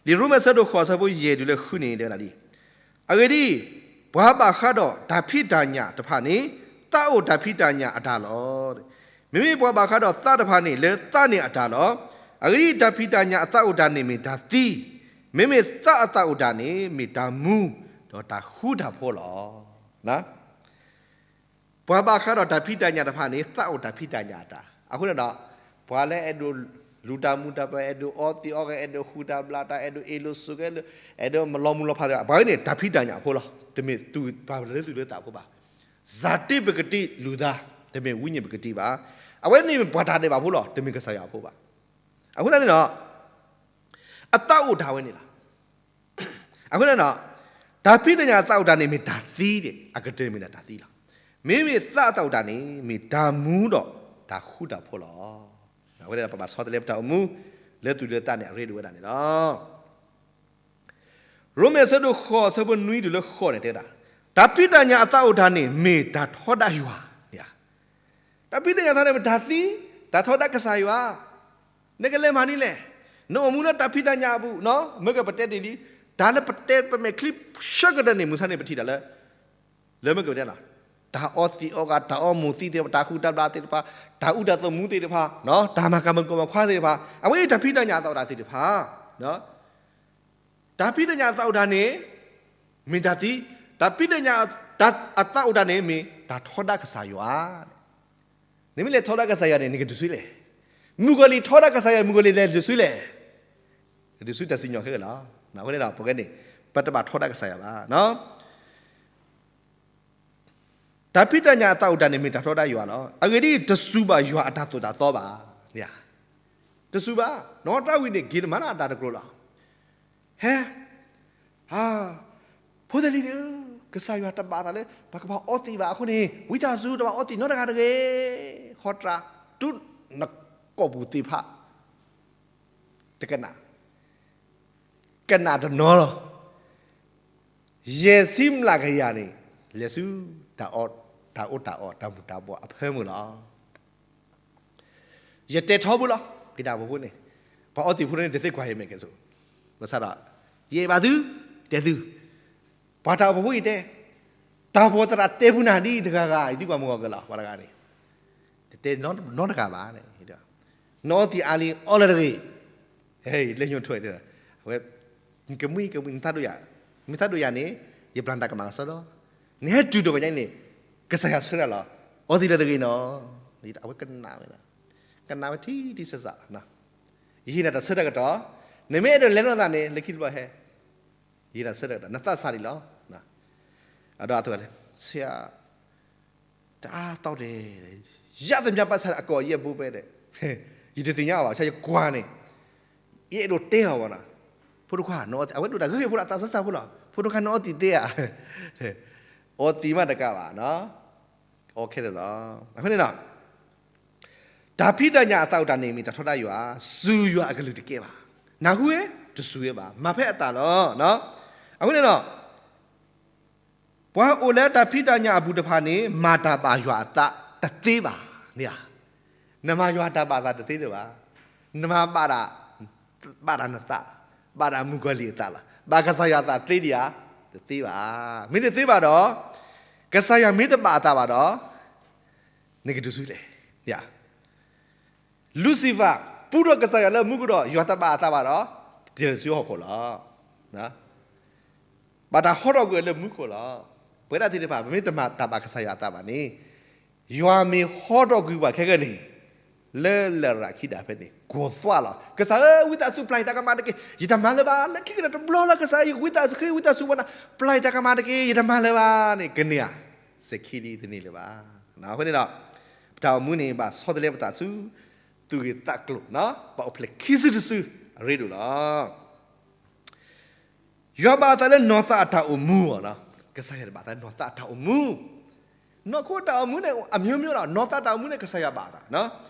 ရိမ့ၤဆၢဒိၣ်ဃိးဆၢဖိယဲၢ်တုၤလၢဃုန့ၣ် တဲဝဲဒၣ်ဒ်အံၤ, အဂ့ၢ်ဒ်အံၤ, ပှၤဘၣ်ဃးဒီးတၢ်ဖံးတၢ်ညၣ်တဖၣ်န့ၣ်, သးအိၣ်တၢ်ဖံးတၢ်ညၣ်အတၢ်လီၤ. မ့မ့ၢ်ပှၤဘၣ်ဃးဒီးသးတဖၣ်န့ၣ် လၢသးန့ၣ်အတၢ်လီၤ. အဂ့ၢ်ဒ်အံၤ, တၢ်ဖံးတၢ်ညၣ်အသးအိၣ်တၢ်န့ၣ်မ့ၢ်တၢ်သံ, မ့မ့ၢ်သးအသးအိၣ်တၢ်န့ၣ် မ့ၢ်တၢ်မူ, ဒီးတၢ်ဃူတၢ်ဖိးလီၤ. ပှၤဘၣ်ဃးဒီးတၢ်ဖံးတၢ်ညၣ်တဖၣ်န့ၣ် သးအိၣ်တၢ်ဖံးတၢ်ညၣ်အတၢ်, အဃိန့ၣ်ဒီး, ပှၤလၢအဲၣ်ဒိးလူၤတၢ်မူတၢ်ပၢၢ်, အဲၣ်ဒိးအီသံးအီဂဲၤ, အဲၣ်ဒိးဃုတၢ်ဘျၣ်တၢ်, အဲၣ်ဒိးအ့ၣ်လိာ်ဆိးက့လိာ်, အဲၣ်ဒိးလီၤမုၢ်လီၤဖးသ့ၣ်တဖၣ်, ပှၤဝဲန့ၣ် တၢ်ဖံးတၢ်ညၣ်အဖိလီၤ. တမ့ၢ်သူၣ်ပှၤလၢသူၣ်လၢသးအဖိဘၣ်. ဇာတိပကတိလူၤသး, တမ့ၢ်ဝိညာဉ်ပကတိဘၣ်. အဝဲန့ၣ်မ့ၢ်ပှၤတၢ်ဒဲးဘးဖိလီၤ, တမ့ၢ်ကစၢ်ယွၤအဖိဘၣ်. အဃိသတးန့ၣ်ဒီး, အသးအိၣ်တၢ်ဝဲန့ၣ်လီၤ. အဃိန့ၣ်ဒီး, တၢ်ဖံးတၢ်ညၣ်အသးအိၣ်တၢ်န့ၣ် မ့ၢ်တၢ်သံန့ၣ်, အကတၢၢ်မ့ၢ်ဒၣ်တၢ်သံလီၤ. မ့မ့ၢ်သးအသးအိၣ်တၢ်န့ၣ် မ့ၢ်တၢ်မူဒီးတၢ်ဃူတၢ်ဖိးလီၤ. အဝဲဒၣ်ပဘၣ်ဆီတလဲပတၢ်အိၣ်မူ, လၢသူၣ်လၢသးန့ၣ် အရ့ဒိၣ်ဝဲဒၣ်န့ၣ်လီၤ. ရိမ့ၤဆၢဒိၣ်ဃိးဆၢဖိနွံတုၤလၢဃိးန့ၣ်တဲဝဲဒၣ်, တၢ်ဖံးတၢ်ညၣ်အသးအိၣ်တၢ်န့ၣ် မ့ၢ်တၢ်ထီဒါယွၤ, တၢ်ဖံးတၢ်ညၣ်အသးန့ၣ်မ့ၢ်တၢ်သံ, တၢ်ထီဒါကစၢ်ယွၤ. နကလဲၤမၤဒ်လဲၣ်, နအိၣ်မူလၢတၢ်ဖံးတၢ်ညၣ်အပူၤ, မ့ၢ်ကပတဲတ့ၢ်လံ, တၢ်လၢပတဲပမဲာ်ချံဆၢကတီၢ်န့ၣ် မုၢ်ဆါန့ၣ်ပထံၣ်တၢ်လၢ, လၢမ့ၢ်ကပတဲလီၤ, တၢ်အီသံးအီဂဲၤ, တၢ်အီမိၢ်သံးသ့ၣ်တဖၣ်, တၢ်ဃုတၢ်ဘျၣ်သ့ၣ်တဖၣ်, တၢ်အူတၢ်သးမူသ့ၣ်တဖၣ်, တၢ်မၤကၤမုၣ်ကီၢ်မၤခွါသ့ၣ်တဖၣ်, အဝဲအံၤတၢ်ဖံးတၢ်ညၣ်အသးအိၣ်တၢ်သ့ၣ်တဖၣ်, တၢ်ဖံးတၢ်ညၣ်အသးအိၣ်တၢ်န့ၣ်, မ့ၢ်တၢ်သံ, တၢ်ဖံးတၢ်ညၣ်အသးအိၣ်တၢ်န့ၣ် မ့ၢ်တၢ်ထီဒါကစၢ်ယွၤ. နမ့ၢ်လဲၤထီဒါကစၢ်ယွၤန့ၣ် နကဒုးဆူလဲၣ်. မုၣ်ကီၤလံၢ်ထီဒါကစၢ်ယွၤ, မုၣ်ကီၤလံၢ်လဲၤဒုးဆူလဲၣ်. ကဒုးဆူတၢ်စံၣ်ညီၣ်ခဲလၢာ်လီၤ. အဃိန့ၣ်ဒီး ပဝဲန့ၣ်, ပတဘၣ်ထီဒါကစၢ်ယွၤဘၣ်. တၢ်ဖံးတၢ်ညၣ်အသးအိၣ်တၢ်န့ၣ် မ့ၢ်တၢ်ထီဒါယွၤလီၤ. အဂ့ၢ်ဒ်အံၤ, တစူၢ်ဘၣ်ယွၤအတၢ်သိၣ်တၢ်သီဘၣ်. တစူၢ်ဘၣ်, နီၢ်တၢ်ဝံၤန့ၣ် က့ၤတမၤလၢအတၢ်တကျိၤလီၤ. ဟဲ, ဖိသလံၤသ့ၣ်ဧၢ, ကစၢ်ယွၤတဘၣ်သးလၢ ပကဘၣ်အီသံးဘၣ်အဃိန့ၣ်, ဝံသးစူၤတဘၣ်အီသံးနီတဂၤတဂ့ၤ, ဃီတြၢ်, တုၤနကိာ်ပူၤသ့ၣ်တဖၣ် တကနၣ်, ကနၣ်တနီၤလီၤ. ယဲၢ်ဆံမျးကယၤန့ၣ် လဲၤဆူ တၢ်အီၣ်တၢ်အီ တၢ်မူၤတၢ်ဘှီးအဖၢမုၢ်လီၤ. ယတဲထီဘိလီၤ, က့ၤတၢ်အိၣ်ဖှိၣ်န့ၣ်, ပှၤအီသံးဖိန့ၣ် တသ့ကွၢ်ယမဲာ်ကဲၣ်ဆိး, ဘၣ်ဆၣ်ဒီး ယအဲၣ်ဘၣ်သု, တဲသု, ပှၤတၢ်အိၣ်ဖှိၣ်ဖိအံၤတဲ, တၢ်အိၣ်ဖှိၣ်သရၣ်တဲဖုနၤဒ်တဂၤဂၤ ယသံကွၢ်မုၢ်ဂီၤကလီၤ ပှၤတဂၤန့ၣ်, တတဲနီတဂၤဘၣ်, နအီသံးအါလံ အီလၢတဂ့ၤ, ဟဲ လဲၤညိးထွဲ, အဝဲ ကမှံကမှံ နသးဒိၣ်ယၤ, မ့ၢ်သးဒိၣ်ယၤန့ၣ် ယပျၢ်တၢ်ကမၣ်ကစီဒီ, နဟဲတုၤဒီးကညါန့ၣ် ကစၢ်ယွၤဆၢတၢ်လီၤ, အီသံးလၢတဂ့ၤနီၤ, အဝဲကနၣ်ဝဲ, ကနၣ်ဝဲထံထံဆးဆးလီၤ. ယဟ့ၣ်နၤတၢ်ဆၢတၢ်ကတီၢ်, နမ့ၢ်အဲၣ်ဒိးလဲၤလိာ်သးန့ၣ် လၢခံတဘျီဟဲ, ယဟ့ၣ်နၤတၢ်ဆၢတၢ်ကတီၢ် နသးစၢ်ဒံးလီၤ. အဒီးအသးလဲၣ်, ဆရာ, တအါတီၢ်ဒဲး, ရသမျဉ်းပတ်စံအကော်ယဲၢ်ဘိပဲဒဲး, ယတသ့ၣ်ညါအီၤဘၣ် ဆရာ ယကွၢ်န့ၣ်, ယအဲၣ်ဒိးတဲအီၤဘၣ်နီၤ, ဖိတခွါ, အဝဲဒိၣ်တၢ်ဂ့ၤဖိလီၤ အသးစၢ်စၢ်ဖိလီၤ, ဖိတခွါ နအီသံးသ့ဧါ, အီသံးမးတကးဘၣ်နီၤ, အီခဲလၢာ်လီၤ. အဃိန့ၣ်ဒီး တၢ်ဖံးတၢ်ညၣ်အသးအိၣ်တၢ်န့ၣ်မ့ၢ်တၢ်ထီဒါယွၤ, စူၢ်ယွၤအကလုၢ်တကဲဘၣ်. နၢ်ဟူဝဲ, တစူၢ်ဝဲဘၣ်. မၤဖဲအသးလီၤ. အဃိန့ၣ်ဒီး ပှၤအိၣ်လၢတၢ်ဖံးတၢ်ညၣ်အပူၤတဖၣ်န့ၣ် မၤတၢ်ဘၣ်ယွၤအသးတသ့ဘၣ်. နမၤယွၤတၢ်ဘၣ်အသးတသ့လၢၤဘၣ်. နမၤဘၣ်ဒၣ်, ဘၣ်ဒၣ်နသး, ဘၣ်ဒၣ်မုၣ်ကီၤလံၢ်အသးလီၤ. ဘၣ်ကစၢ်ယွၤအသးသ့ဒံးဧါ, တသ့ဘၣ်. မ့ၢ်တသ့ဘၣ်ဒီး ကစၢ်ယွၤမ့ၢ်တဘၣ်အသးဘၣ်ဒီး နကတုၤဆူလဲၣ်. Lucifer ပူထီၣ်ကစၢ်ယွၤလၢမူကဒီး ယွၤတဘၣ်အသးဘၣ်ဒီး တတုၤဆူဟီၣ်ခိၣ်လီၤ. ဘၣ်တၢ်ဟီထီၣ်ကွံာ်အီၤလၢမူခိၣ်လီၤ. ပဝဲဒၣ်သ့ၣ်တဖၣ် ပမ့ၢ်တမၤတၢ်ဘၣ်ကစၢ်ယွၤအသးဘၣ်န့ၣ် ယွၤမ့ၢ်ဟီထီၣ်ကွံာ်ပှၤခဲကနံၣ် လၢလရာ်ခံဒၣ်ဖဲန့ၣ် ကိၢ်သွးလီၤ. ကစၢ်ဧၢ, ဝံသးစူၤပျၢ်ယတၢ်ကမၣ်တက့ၢ်. ယတမၤလၢၤဘၣ်. လၢခံကတၢၢ်တဘျီလၢကစၢ်ယွၤ ဝံသးစူၤ, ဝံသးစူၤဝဲနၤ, ပျၢ်ယတၢ်ကမၣ်တက့ၢ်. ယတမၤလၢၤဘၣ်န့ၣ် ကန့ၢ်ဧါ, စဲၤခံဒံးတန့ၢ်လၢၤဘၣ်. အဃိန့ၣ်ဒီး ပတၢ်အိၣ်မူန့ၣ် ဘၣ်ဆီတလဲပသးဆူ သူၣ်ဂ့ၤသးကျိၤ, ဘၣ်အိၣ်ဖျဲၣ်ခံစုတစု အရ့ဒိၣ်လီၤ. ယွၤဘၣ်အသးလၢနီၢ်သးအတၢ်အိၣ်မူအီၤ. ကစၢ်ယွၤတဘၣ်အသးနီၢ်သးအတၢ်အိၣ်မူ. နီၢ်ခိအတၢ်အိၣ်မူန့ၣ် အမျိုးမျိုးလီၤ. နီၢ်သးတၢ်အိၣ်မူန့ၣ် ကစၢ်ယွၤဘၣ်အသး.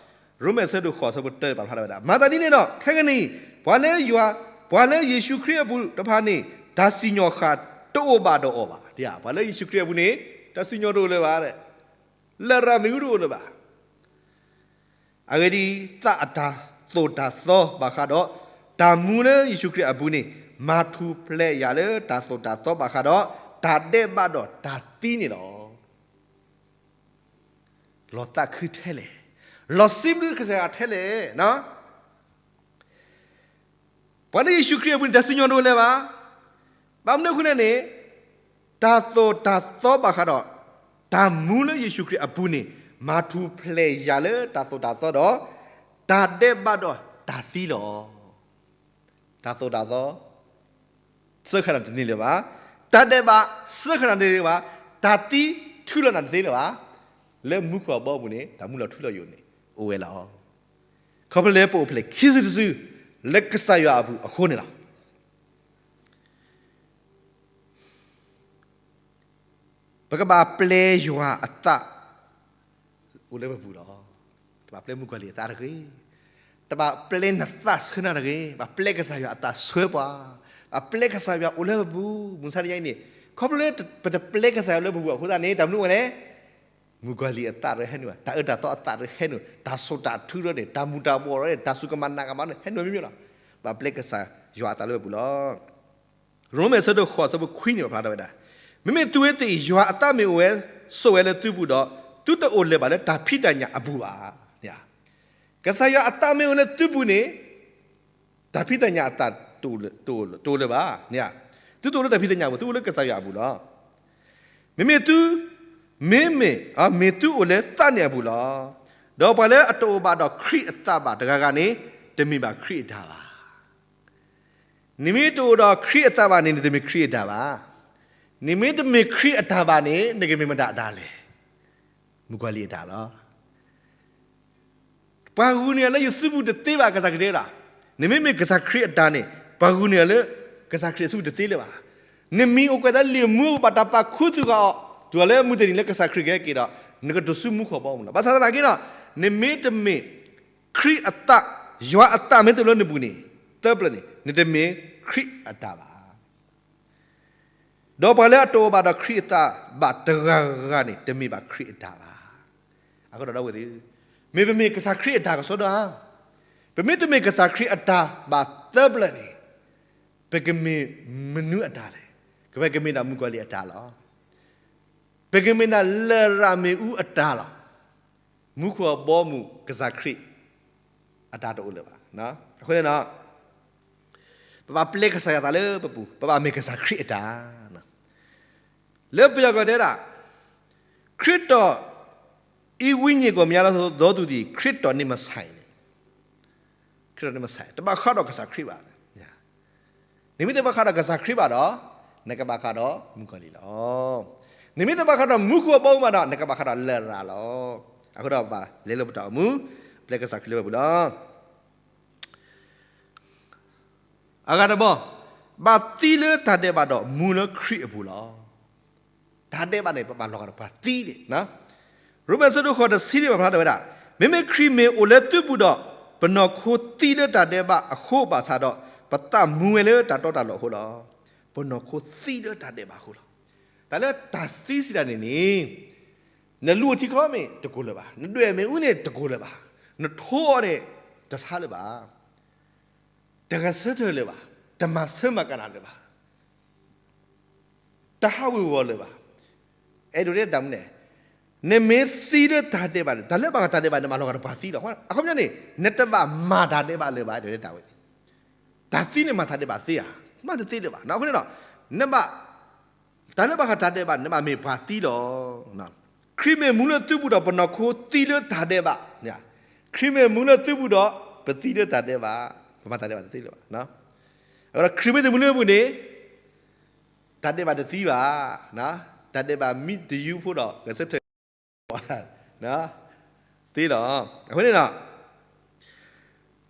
ရိမ့ၤအဆၢဒိၣ်ဃိး အဆၢဖိတၢ ပာ်ဖျါထီၣ်ဝဲဒၣ်, မၤသးဒ်န့ၣ်ဒီး ခဲကနံၣ် ပှၤလၢယွၤ, ပှၤလၢယ့ၣ်ၡူးခရံာ်အပူၤတဖၣ်န့ၣ် တၢ်စံၣ်ညီၣ်ဃၣ်တအိၣ်ဘၣ်ဒီးအီၤဘၣ်. ပှၤလၢယ့ၣ်ၡူးခရံာ်အပူၤန့ၣ် တၢ်စံၣ်ညီၣ်တအိၣ်လၢၤဘၣ်, လရာ်မ့ၣ်အူတအိၣ်လၢၤဘၣ်. အဂ့ၢ်ဒ်အံၤ, သးအတၢ်သိၣ်တၢ်သီဘၣ်ဃးဒီး တၢ်မူလၢယ့ၣ်ၡူးခရံာ်အပူၤန့ၣ် မၤထူၣ်ဖျဲးယၤလၢတၢ်သိၣ်တၢ်သီဘၣ်ဃးဒီး တၢ်ဒဲးဘးဒီးတၢ်သံန့ၣ်လီၤ. လီၤသးခုထဲလဲၣ်, လီၤစံးဘျုးကစၢ်ယွၤထဲလဲၣ်. ပှၤလၢယ့ၣ်ၡူးခရံာ်အပူၤန့ၣ် တၢ်စံၣ်ညီၣ်တအိၣ်လၢၤဘၣ်. ဘၣ်မနုၤအဃိလဲၣ်န့ၣ်, တၢ်သိၣ်တၢ်သီဘၣ်ဃးဒီး တၢ်မူလၢယ့ၣ်ၡူးခရံာ်အပူၤန့ၣ် မၤထူၣ်ဖျဲးယၤလၢတၢ်သိၣ်တၢ်သီဒီး တၢ်ဒဲးဘးဒီးတၢ်သံလီၤ. တၢ်သိၣ်တၢ်သီ စၢဃာ်နၤတန့ၢ်လၢၤဘၣ်. တၢ်ဒဲးဘး စၢဃာ်နၤတန့ၢ်လၢၤဘၣ်. တၢ်သံ ထုးလီၤနၤတသ့လၢၤဘၣ်. လၢမူခိၣ်အဘီအပူၤန့ၣ် တၢ်မူလီၤထူလီၤယိာ်န့ၣ် အိၣ်ဝဲလီၤ. ခီဖျိလၢပအိၣ်ဖျဲၣ်ခံစုတစု လၢကစၢ်ယွၤအပူၤအဃိန့ၣ်လီၤ. ပကဘၣ်ပျဲယွၤအသး အိၣ်လၢပပူၤလီၤ. တဘၣ်ပျဲမုၣ်ကီၤလံၢ်အသးတဂ့ၤ. တဘၣ်ပျဲနသးဆၢနၤတဂ့ၤ. ဘၣ်ပျဲကစၢ်ယွၤအသးဆှၢပှၤ. ဘၣ်ပျဲကစၢ်ယွၤအိၣ်လၢပပူၤ. မုၢ်ဆါတနံၤအံၤန့ၣ် ခီဖျိလၢပတပျဲကစၢ်ယွၤလၢပပူၤအဃိသတးန့ၣ် တၢ်မနုၤဝဲလဲၣ်. မုၣ်ကီၤလံၢ်အသးရဟဲနုာ်, တၢ်အၢတၢ်သီအသးရဟဲနုာ်, တၢ်စိတၢ်ထုရၢန့ၣ်, တၢ်မူၤတၢ်ဘှီးရၢန့ၣ်, တၢ်စူၢ်ကမၣ်နာ်ကမၣ်န့ၣ် ဟဲနုာ်မ့မ့ၢ်လီၤ. ဘၣ်ပျဲကစၢ်ယွၤအသးလၢပပူၤလီၤ. ရိမ့ၤအဆၢဒိၣ်ဃိး အဆၢဖိခွံန့ၣ် ပာ်ဖျါထီၣ်ဝဲဒၣ်, မ့မ့ၢ်သုဝဲသ့ၣ်အံၤ ယွၤအသးမ့ၢ်အိၣ်ဝဲဆိးဝဲလၢသုပူၤဒီး သုတအိၣ်လၢၤဘၣ်လၢတၢ်ဖံးတၢ်ညၣ်အပူၤဘၣ်. ကစၢ်ယွၤအသးမ့ၢ်အိၣ်လၢသုပူၤန့ၣ် တၢ်ဖံးတၢ်ညၣ်အသးတအိၣ်လၢၤဘၣ်. သုတအိၣ်လၢတၢ်ဖံးတၢ်ညၣ်အပူၤ, သုအိၣ်လၢကစၢ်ယွၤအပူၤလီၤ. မ့မ့ၢ်သု, မ့မ့ၢ်, မ့ၢ်သုအိၣ်လၢသးန့ၣ်အပူၤလီၤ. ဒီးပှၤလၢအတအိၣ်ဘၣ်ဒီးခရံာ်အသးဘၣ်တဂၤဂၤန့ၣ် တမ့ၢ်ဘၣ်ခရံာ်အတၢ်ဘၣ်. နမ့ၢ်တအိၣ်ဒီးခရံာ်အသးဘၣ်န့ၣ် နတမ့ၢ်ခရံာ်အတၢ်ဘၣ်. နမ့ၢ်တမ့ၢ်ခရံာ်အတၢ်ဘၣ်န့ၣ် နကမ့ၢ်မတၤအတၢ်လဲၣ်. မုၣ်ကီၤလံၢ်အတၢ်လီၤ. ပှၤဂုာ်န့ၢ်အီၤလၢယစုပူၤတသ့ဘၣ် ကစၢ်ခရံာ်တဲဒၣ်. နမ့မ့ၢ်ကစၢ်ခရံာ်အတၢ်န့ၣ် ပှၤဂုာ်န့ၢ်အီၤလၢ ကစၢ်ခရံာ်အစုပူၤတသ့လၢၤဘၣ်. နမံၤအိၣ်ကွဲးသးလၢလံာ်မူ ဘၣ်တၢ်ပာ်ခူသူၣ်ဃာ်အီၤ တုၤလၢမုၢ်တနံၤလၢကစၢ်ခရံာ်ကဟဲက့ၤဒီး နကတုၤဆူမူခိၣ်ဘီမုၢ်လီၤ. ဘၣ်ဆၣ်သနာ်က့ဒီး နမ့ၢ်တမ့ၢ် ခရံာ်အသး, ယွၤအသးမ့ၢ်တအိၣ်လၢနပူၤန့ၣ်, သၢပျၢၤန့ၣ် နတမ့ၢ်ခရံာ်အတၢ်ဘၣ်. ဒီးပှၤလၢအတအိၣ်ဘၣ်ဒီးခရံာ်အသးဘၣ်တဂၤဂၤန့ၣ် တမ့ၢ်ဘၣ်ခရံာ်အတၢ်ဘၣ်. အဃိဒီးဒီပုၢ်ဝဲၢ်သ့ၣ်, မ့ၢ်ပမ့ၢ်ကစၢ်ခရံာ်အတၢ်ကစီဒီဧါ. ပမ့ၢ်တမ့ၢ်ကစၢ်ခရံာ်အတၢ်ဘၣ်သၢပျၢၤန့ၣ်, ပကမ့ၢ်မနုၤအတၢ်လဲၣ်. ပကမ့ၢ်ဒၣ်မုၣ်ကီၤလံၢ်အတၢ်လီၤ. ပကမ့ၢ်ဒၣ်လရာ်မ့ၣ်အူအတၢ်လီၤ. မူခိၣ်အဘီအမုၢ် ကစၢ်ခရံာ် အတၢ်တအိၣ်လၢၤဘၣ်. အဃိန့ၣ်ဒီး ပဘၣ်ပျဲကစၢ်ယွၤအသးလၢပပူၤ, ပဘၣ်မ့ၢ်ကစၢ်ခရံာ်အတၢ်. လၢပယီၤကျိာ်တဲဒၣ်, ခရစ်တော် ၏ ဝိညာဉ်ကို မရသောသူသည် ခရစ်တော်နှင့် မဆိုင်န့ၣ်, ခရစ်တော်နှင့် မဆိုင်, တဘၣ်ဃးဒီးကစၢ်ခရံာ်ဘၣ်. နမ့ၢ်တဘၣ်ဃးဒီးကစၢ်ခရံာ်ဘၣ်ဒီး နကဘၣ်ဃးဒီးမုၣ်ကီၤလံၢ်လီၤ. နမ့ၢ်တဘၣ်ဃးဒီးမူခိၣ်အဘီအမုၢ်ဘၣ်ဒီး နကဘၣ်ဃးဒီးလရာ်လီၤ. အဃိဒီးပဘၣ်လဲလိာ်ပတၢ်အိၣ်မူ, ပျဲကစၢ်ခရံာ်လၢပပူၤလီၤ. အဂၤတဘီ, ဘၣ်သံလၢတၢ်ဒဲးဘးဒီးမူလၢခရံာ်အပူၤလီၤ. တၢ်ဒဲးဘးန့ၣ် ပဘၣ်လီၤဂာ်ဒီးပှၤသံန့ၣ်, ရိမ့ၤအဆၢဒိၣ်ဃိးတဆံန့ၣ် ပာ်ဖျါထီၣ်ဝဲဒၣ်, မ့မ့ၢ်ခရံာ်မ့ၢ်အိၣ်လၢသုပူၤဒီး, ပနီၢ်ခိသံလၢတၢ်ဒဲးဘးအဃိဘၣ်ဆၣ်ဒီး, ပသးမူဝဲလၢတၢ်တီတၢ်လိၤအဃိလီၤ. ပနီၢ်ခိသံလၢတၢ်ဒဲးဘးအဃိလီၤ. တၢ်လၢတၢ်သံစံးတၢ်န့ၣ်န့ၣ်, နလူၤအထံချီမ့ၢ်တကိၤလၢၤဘၣ်, နဒွဲၣ်မ့ၣ်အူန့ၣ်တကိၤလၢၤဘၣ်, နထိအီၤန့ၣ် တဆါလၢၤဘၣ်, တဂဲၤဆၢထၢၣ်လၢၤဘၣ်, တမၤဆၢမၤကနၣ်လၢၤဘၣ်. တဟးဝ့ၤဝီၤလၢၤဘၣ်. အဲၣ်ဒိးတဲတၢ်မနုၤလဲၣ်, နမ့ၢ်သံလၢတၢ်ဒဲးဘးန့ၣ်, တၢ်လၢဘၣ်ဃးတၢ်ဒဲးဘးန့ၣ် မၤလီၤဂာ်ဒီးပှၤသံလီၤ. အခီပညီန့ၣ် နတဘၣ်မၤတၢ်ဒဲးဘးလၢၤဘၣ်, အဲၣ်ဒိးတဲတၢ်ဝဲန့ၣ်, တၢ်သံန့ၣ်မၤတၢ်ဒဲးဘးသ့ဧါ, မၤတသ့လၢၤဘၣ်. အဃိန့ၣ်ဒီး, နဘၣ်, တၢ်လၢဘၣ်ဃးတၢ်ဒဲးဘးန့ၣ် နဘၣ်မ့ၢ်ပှၤသံလီၤ. ခရံာ်မ့ၢ်မူလၢသုပူၤဒီး ပနီၢ်ခိသံလၢတၢ်ဒဲးဘး, ခရံာ်မ့ၢ်မူလၢသုပူၤဒီး ပသံလၢတၢ်ဒဲးဘး, ပမၤတၢ်ဒဲးဘးတသ့လၢၤဘၣ်. အဃိဒီးခရံာ်မ့ၢ်တမူလၢပူၤန့ၣ်, တၢ်ဒဲးဘးတသံဘၣ်, တၢ်ဒဲးဘးမံတယုၢ်ဖိဒီး ဂဲၤဆၢထၢၣ်သ့လီၤ. အဃိန့ၣ်ဒီး,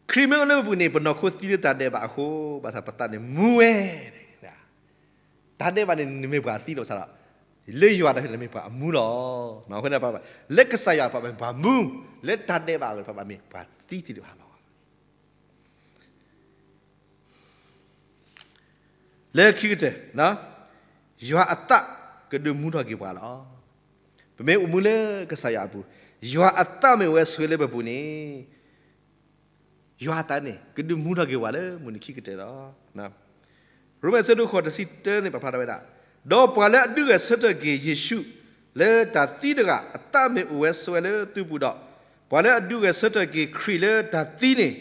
ခရံာ်မ့ၢ်အိၣ်လၢပပူၤန့ၣ် ပနီၢ်ခိသံလၢတၢ်ဒဲးဘးအဃိ, ဘၣ်ဆၣ်ပသးန့ၣ်မူဝဲ, တၢ်ဒဲးဘးန့ၣ် နမ့ၢ်ပှၤသံလီၤဘၣ်ဆၣ်ဒီး, လၢယွၤတၢ်ဖံးန့ၣ်မ့ၢ်ပှၤအမူလီၤ. အဃိန့ၣ်, လၢကစၢ်ယွၤပှၤမ့ၢ်ပှၤမူ, လၢတၢ်ဒဲးဘးအဂီၢ် ပှၤမ့ၢ်ပှၤသံသ့ၣ်တဖၣ်လီၤ. လၢခံကတၢၢ်, ယွၤအသးကဒုးမူထီၣ်က့ၤပှၤလီၤ. ပမ့ၢ်အိၣ်မူလၢကစၢ်ယွၤအပူၤ, ယွၤအသးမ့ၢ်အိၣ်ဝဲဆိးဝဲလၢပပူၤန့ၣ်, ယွၤအသးန့ၣ် ကဒုးမူထီၣ်က့ၤပှၤလၢမုၢ်နံၤခံကတၢၢ်လီၤ. ရိမ့ၤအဆၢဒိၣ်ဃိးတဆံတၢန့ၣ် ပာ်ဖျါထီၣ်ဝဲဒၣ်, ဒီးပှၤလၢအဒုးဂဲၤဆၢထၢၣ်က့ၤယ့ၣ်ၡူးလၢတၢ်သံတဂၤ အသးမ့ၢ်အိၣ်ဝဲဆိးဝဲလၢသုပူၤဒီး, ပှၤလၢအဒုးဂဲၤဆၢထၢၣ်က့ၤခရံာ်လၢတၢ်သံန့ၣ်,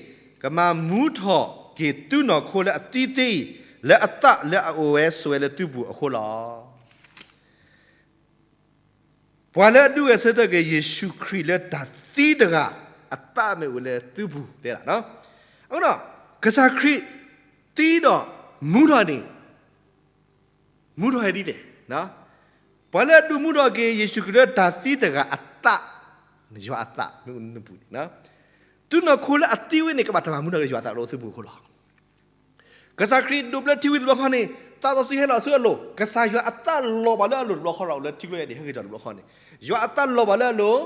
ကမၤမူထီၣ်က့ၤသုနီၢ်ခိလၢအသံသ့အံၤ, လၢအသးလၢအအိၣ်ဝဲဆိးဝဲလၢသုပူၤအဃိလီၤ. ပှၤလၢအဒုးဂဲၤဆၢထၢၣ်က့ၤယ့ၣ်ၡူးခရံာ်လၢတၢ်သံတဂၤ အသးမ့ၢ်အိၣ်လၢသုပူၤတဲဒၣ်, အဃိဒီး, ကစၢ်ခရံာ်သံဒီးမူထီၣ်န့ၣ်, မူထီၣ်ဝဲဒ်လဲၣ်. ပှၤလၢအဒုးမူထီၣ်က့ၤယ့ၣ်ၡူးခရံာ်လၢတၢ်သံတဂၤအသး, ယွၤအသးမ့ၢ်အိၣ်လၢနပူၤန့ၣ်, သုနီၢ်ခိလၢအသံဝဲန့ၣ် ကဘၣ်တၢ်မၤမူထီၣ်က့ၤယွၤအသးလၢသုပူၤအဃိလီၤ. ကစၢ်ခရံာ်ဒိးဘျၢထံဝံၤတဘျီဃီန့ၣ်, သးစီဆှံဟဲလီၤဆူအလိၤ, ကစၢ်ယွၤအသးလီၤဘၣ်လၢအလိၤတဘျီဃီဒီး အိၣ်လၢထံကျိယဲၢ်န့ၣ် ဟဲက့ၤထီၣ်တဘျီဃီန့ၣ်, ယွၤအသးလီၤဘၣ်လၢအလိၤ,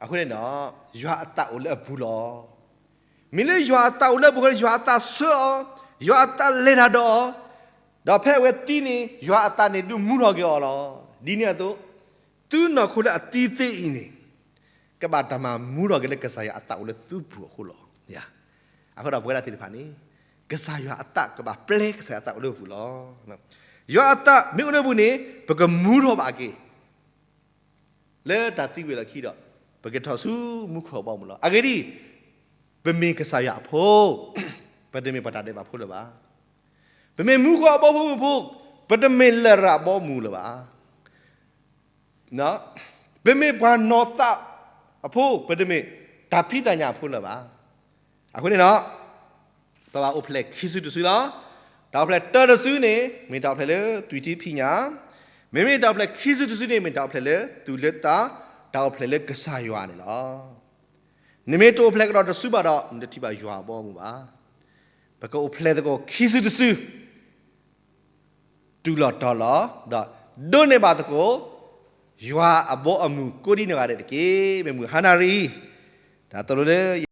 အဃိန့ၣ်ဒီး, ယွၤအသးအိၣ်လၢအပူၤလီၤ. မ့ၢ်လၢယွၤအသးအိၣ်လၢအပူၤအဃိန့ၣ် ယွၤအသးဆှၢအီၤ, ယွၤအသးလဲၤတၢ်ဒီးအီၤ, ဒီးဖဲအဝဲသံန့ၣ် ယွၤအသးန့ၣ်ဒုးမူထီၣ်က့ၤအီၤလီၤ. ဒ်န့ၣ်အသိး, သုနီၢ်ခိလၢအသံသ့အံၤန့ၣ်, ကဘၣ်တၢ်မၤမူထီၣ်က့ၤလၢကစၢ်ယွၤအသးအိၣ်လၢသုပူၤအဃိလီၤ. အဃိဒီးပဝဲဒၣ်သ့ၣ်တဖၣ်န့ၣ်, ကစၢ်ယွၤအသးကဘၣ်ပျဲကစၢ်ယွၤအသးအိၣ်လၢပပူၤလီၤ. ယွၤအသးမ့ၢ်အိၣ်လၢပပူၤန့ၣ် ပကမူထီၣ်ဘၣ်က့ၤ လၢတၢ်သံဝံၤလီၢ်ခံဒီး, ပကထီၣ်ဆူမူခိၣ်အဘီအမုၢ်လီၤ. အဂ့ၢ်ဒ်အံၤ, ပမ့ၢ်ကစၢ်ယွၤအဖိ, ပတမ့ၢ်ပှၤတၢ်ဒဲးဘးဖိလၢၤဘၣ်. ပမ့ၢ်မူခိၣ်အဘီအမုၢ်အဖိ, ပတမ့ၢ်လရာ်အဘီအမုၢ်လၢၤဘၣ်. ပမ့ၢ်ပှၤနီၢ်သးအဖိ, ပတမ့ၢ်တၢ်ဖံးတၢ်ညၣ်အဖိလၢၤဘၣ်. အဃိန့ၣ်ဒီး, ပဘၣ်အိၣ်ဖျဲၣ်ခံစုတစုလီၤ. တၢ်အိၣ်ဖျဲၣ်တၢတစုန့ၣ် မ့ၢ်တၢ်အိၣ်ဖျဲၣ်လၢသွံၣ်ထံဖံးညၣ်, မ့မ့ၢ်တၢ်အိၣ်ဖျဲၣ်ခံစုတစုန့ၣ် မ့ၢ်တၢ်အိၣ်ဖျဲၣ်လၢသူၣ်လၢသး, တၢ်အိၣ်ဖျဲၣ်လၢကစၢ်ယွၤန့ၣ်လီၤ. နမ့ၢ်တအိၣ်ဖျဲၣ်ကဒီးတစုဘၣ်ဒီး နတထံၣ်ဘၣ်ယွၤအဘီအမုၢ်ဘၣ်. ပကအိၣ်ဖျဲၣ်သကိးခံစုတစု တုၤလီၤတီၤလီၤ, ဒီးဒိးန့ၢ်ဘၣ်သကိး ယွၤအဘီအမုၢ်ကိးဒံနီၢ်ဂၤဒဲးတက့ၢ်. မ့ၢ်မုၢ်ဟါနၣ်ရံၣ်အံၤ, တၢ်သိၣ်လိလၢ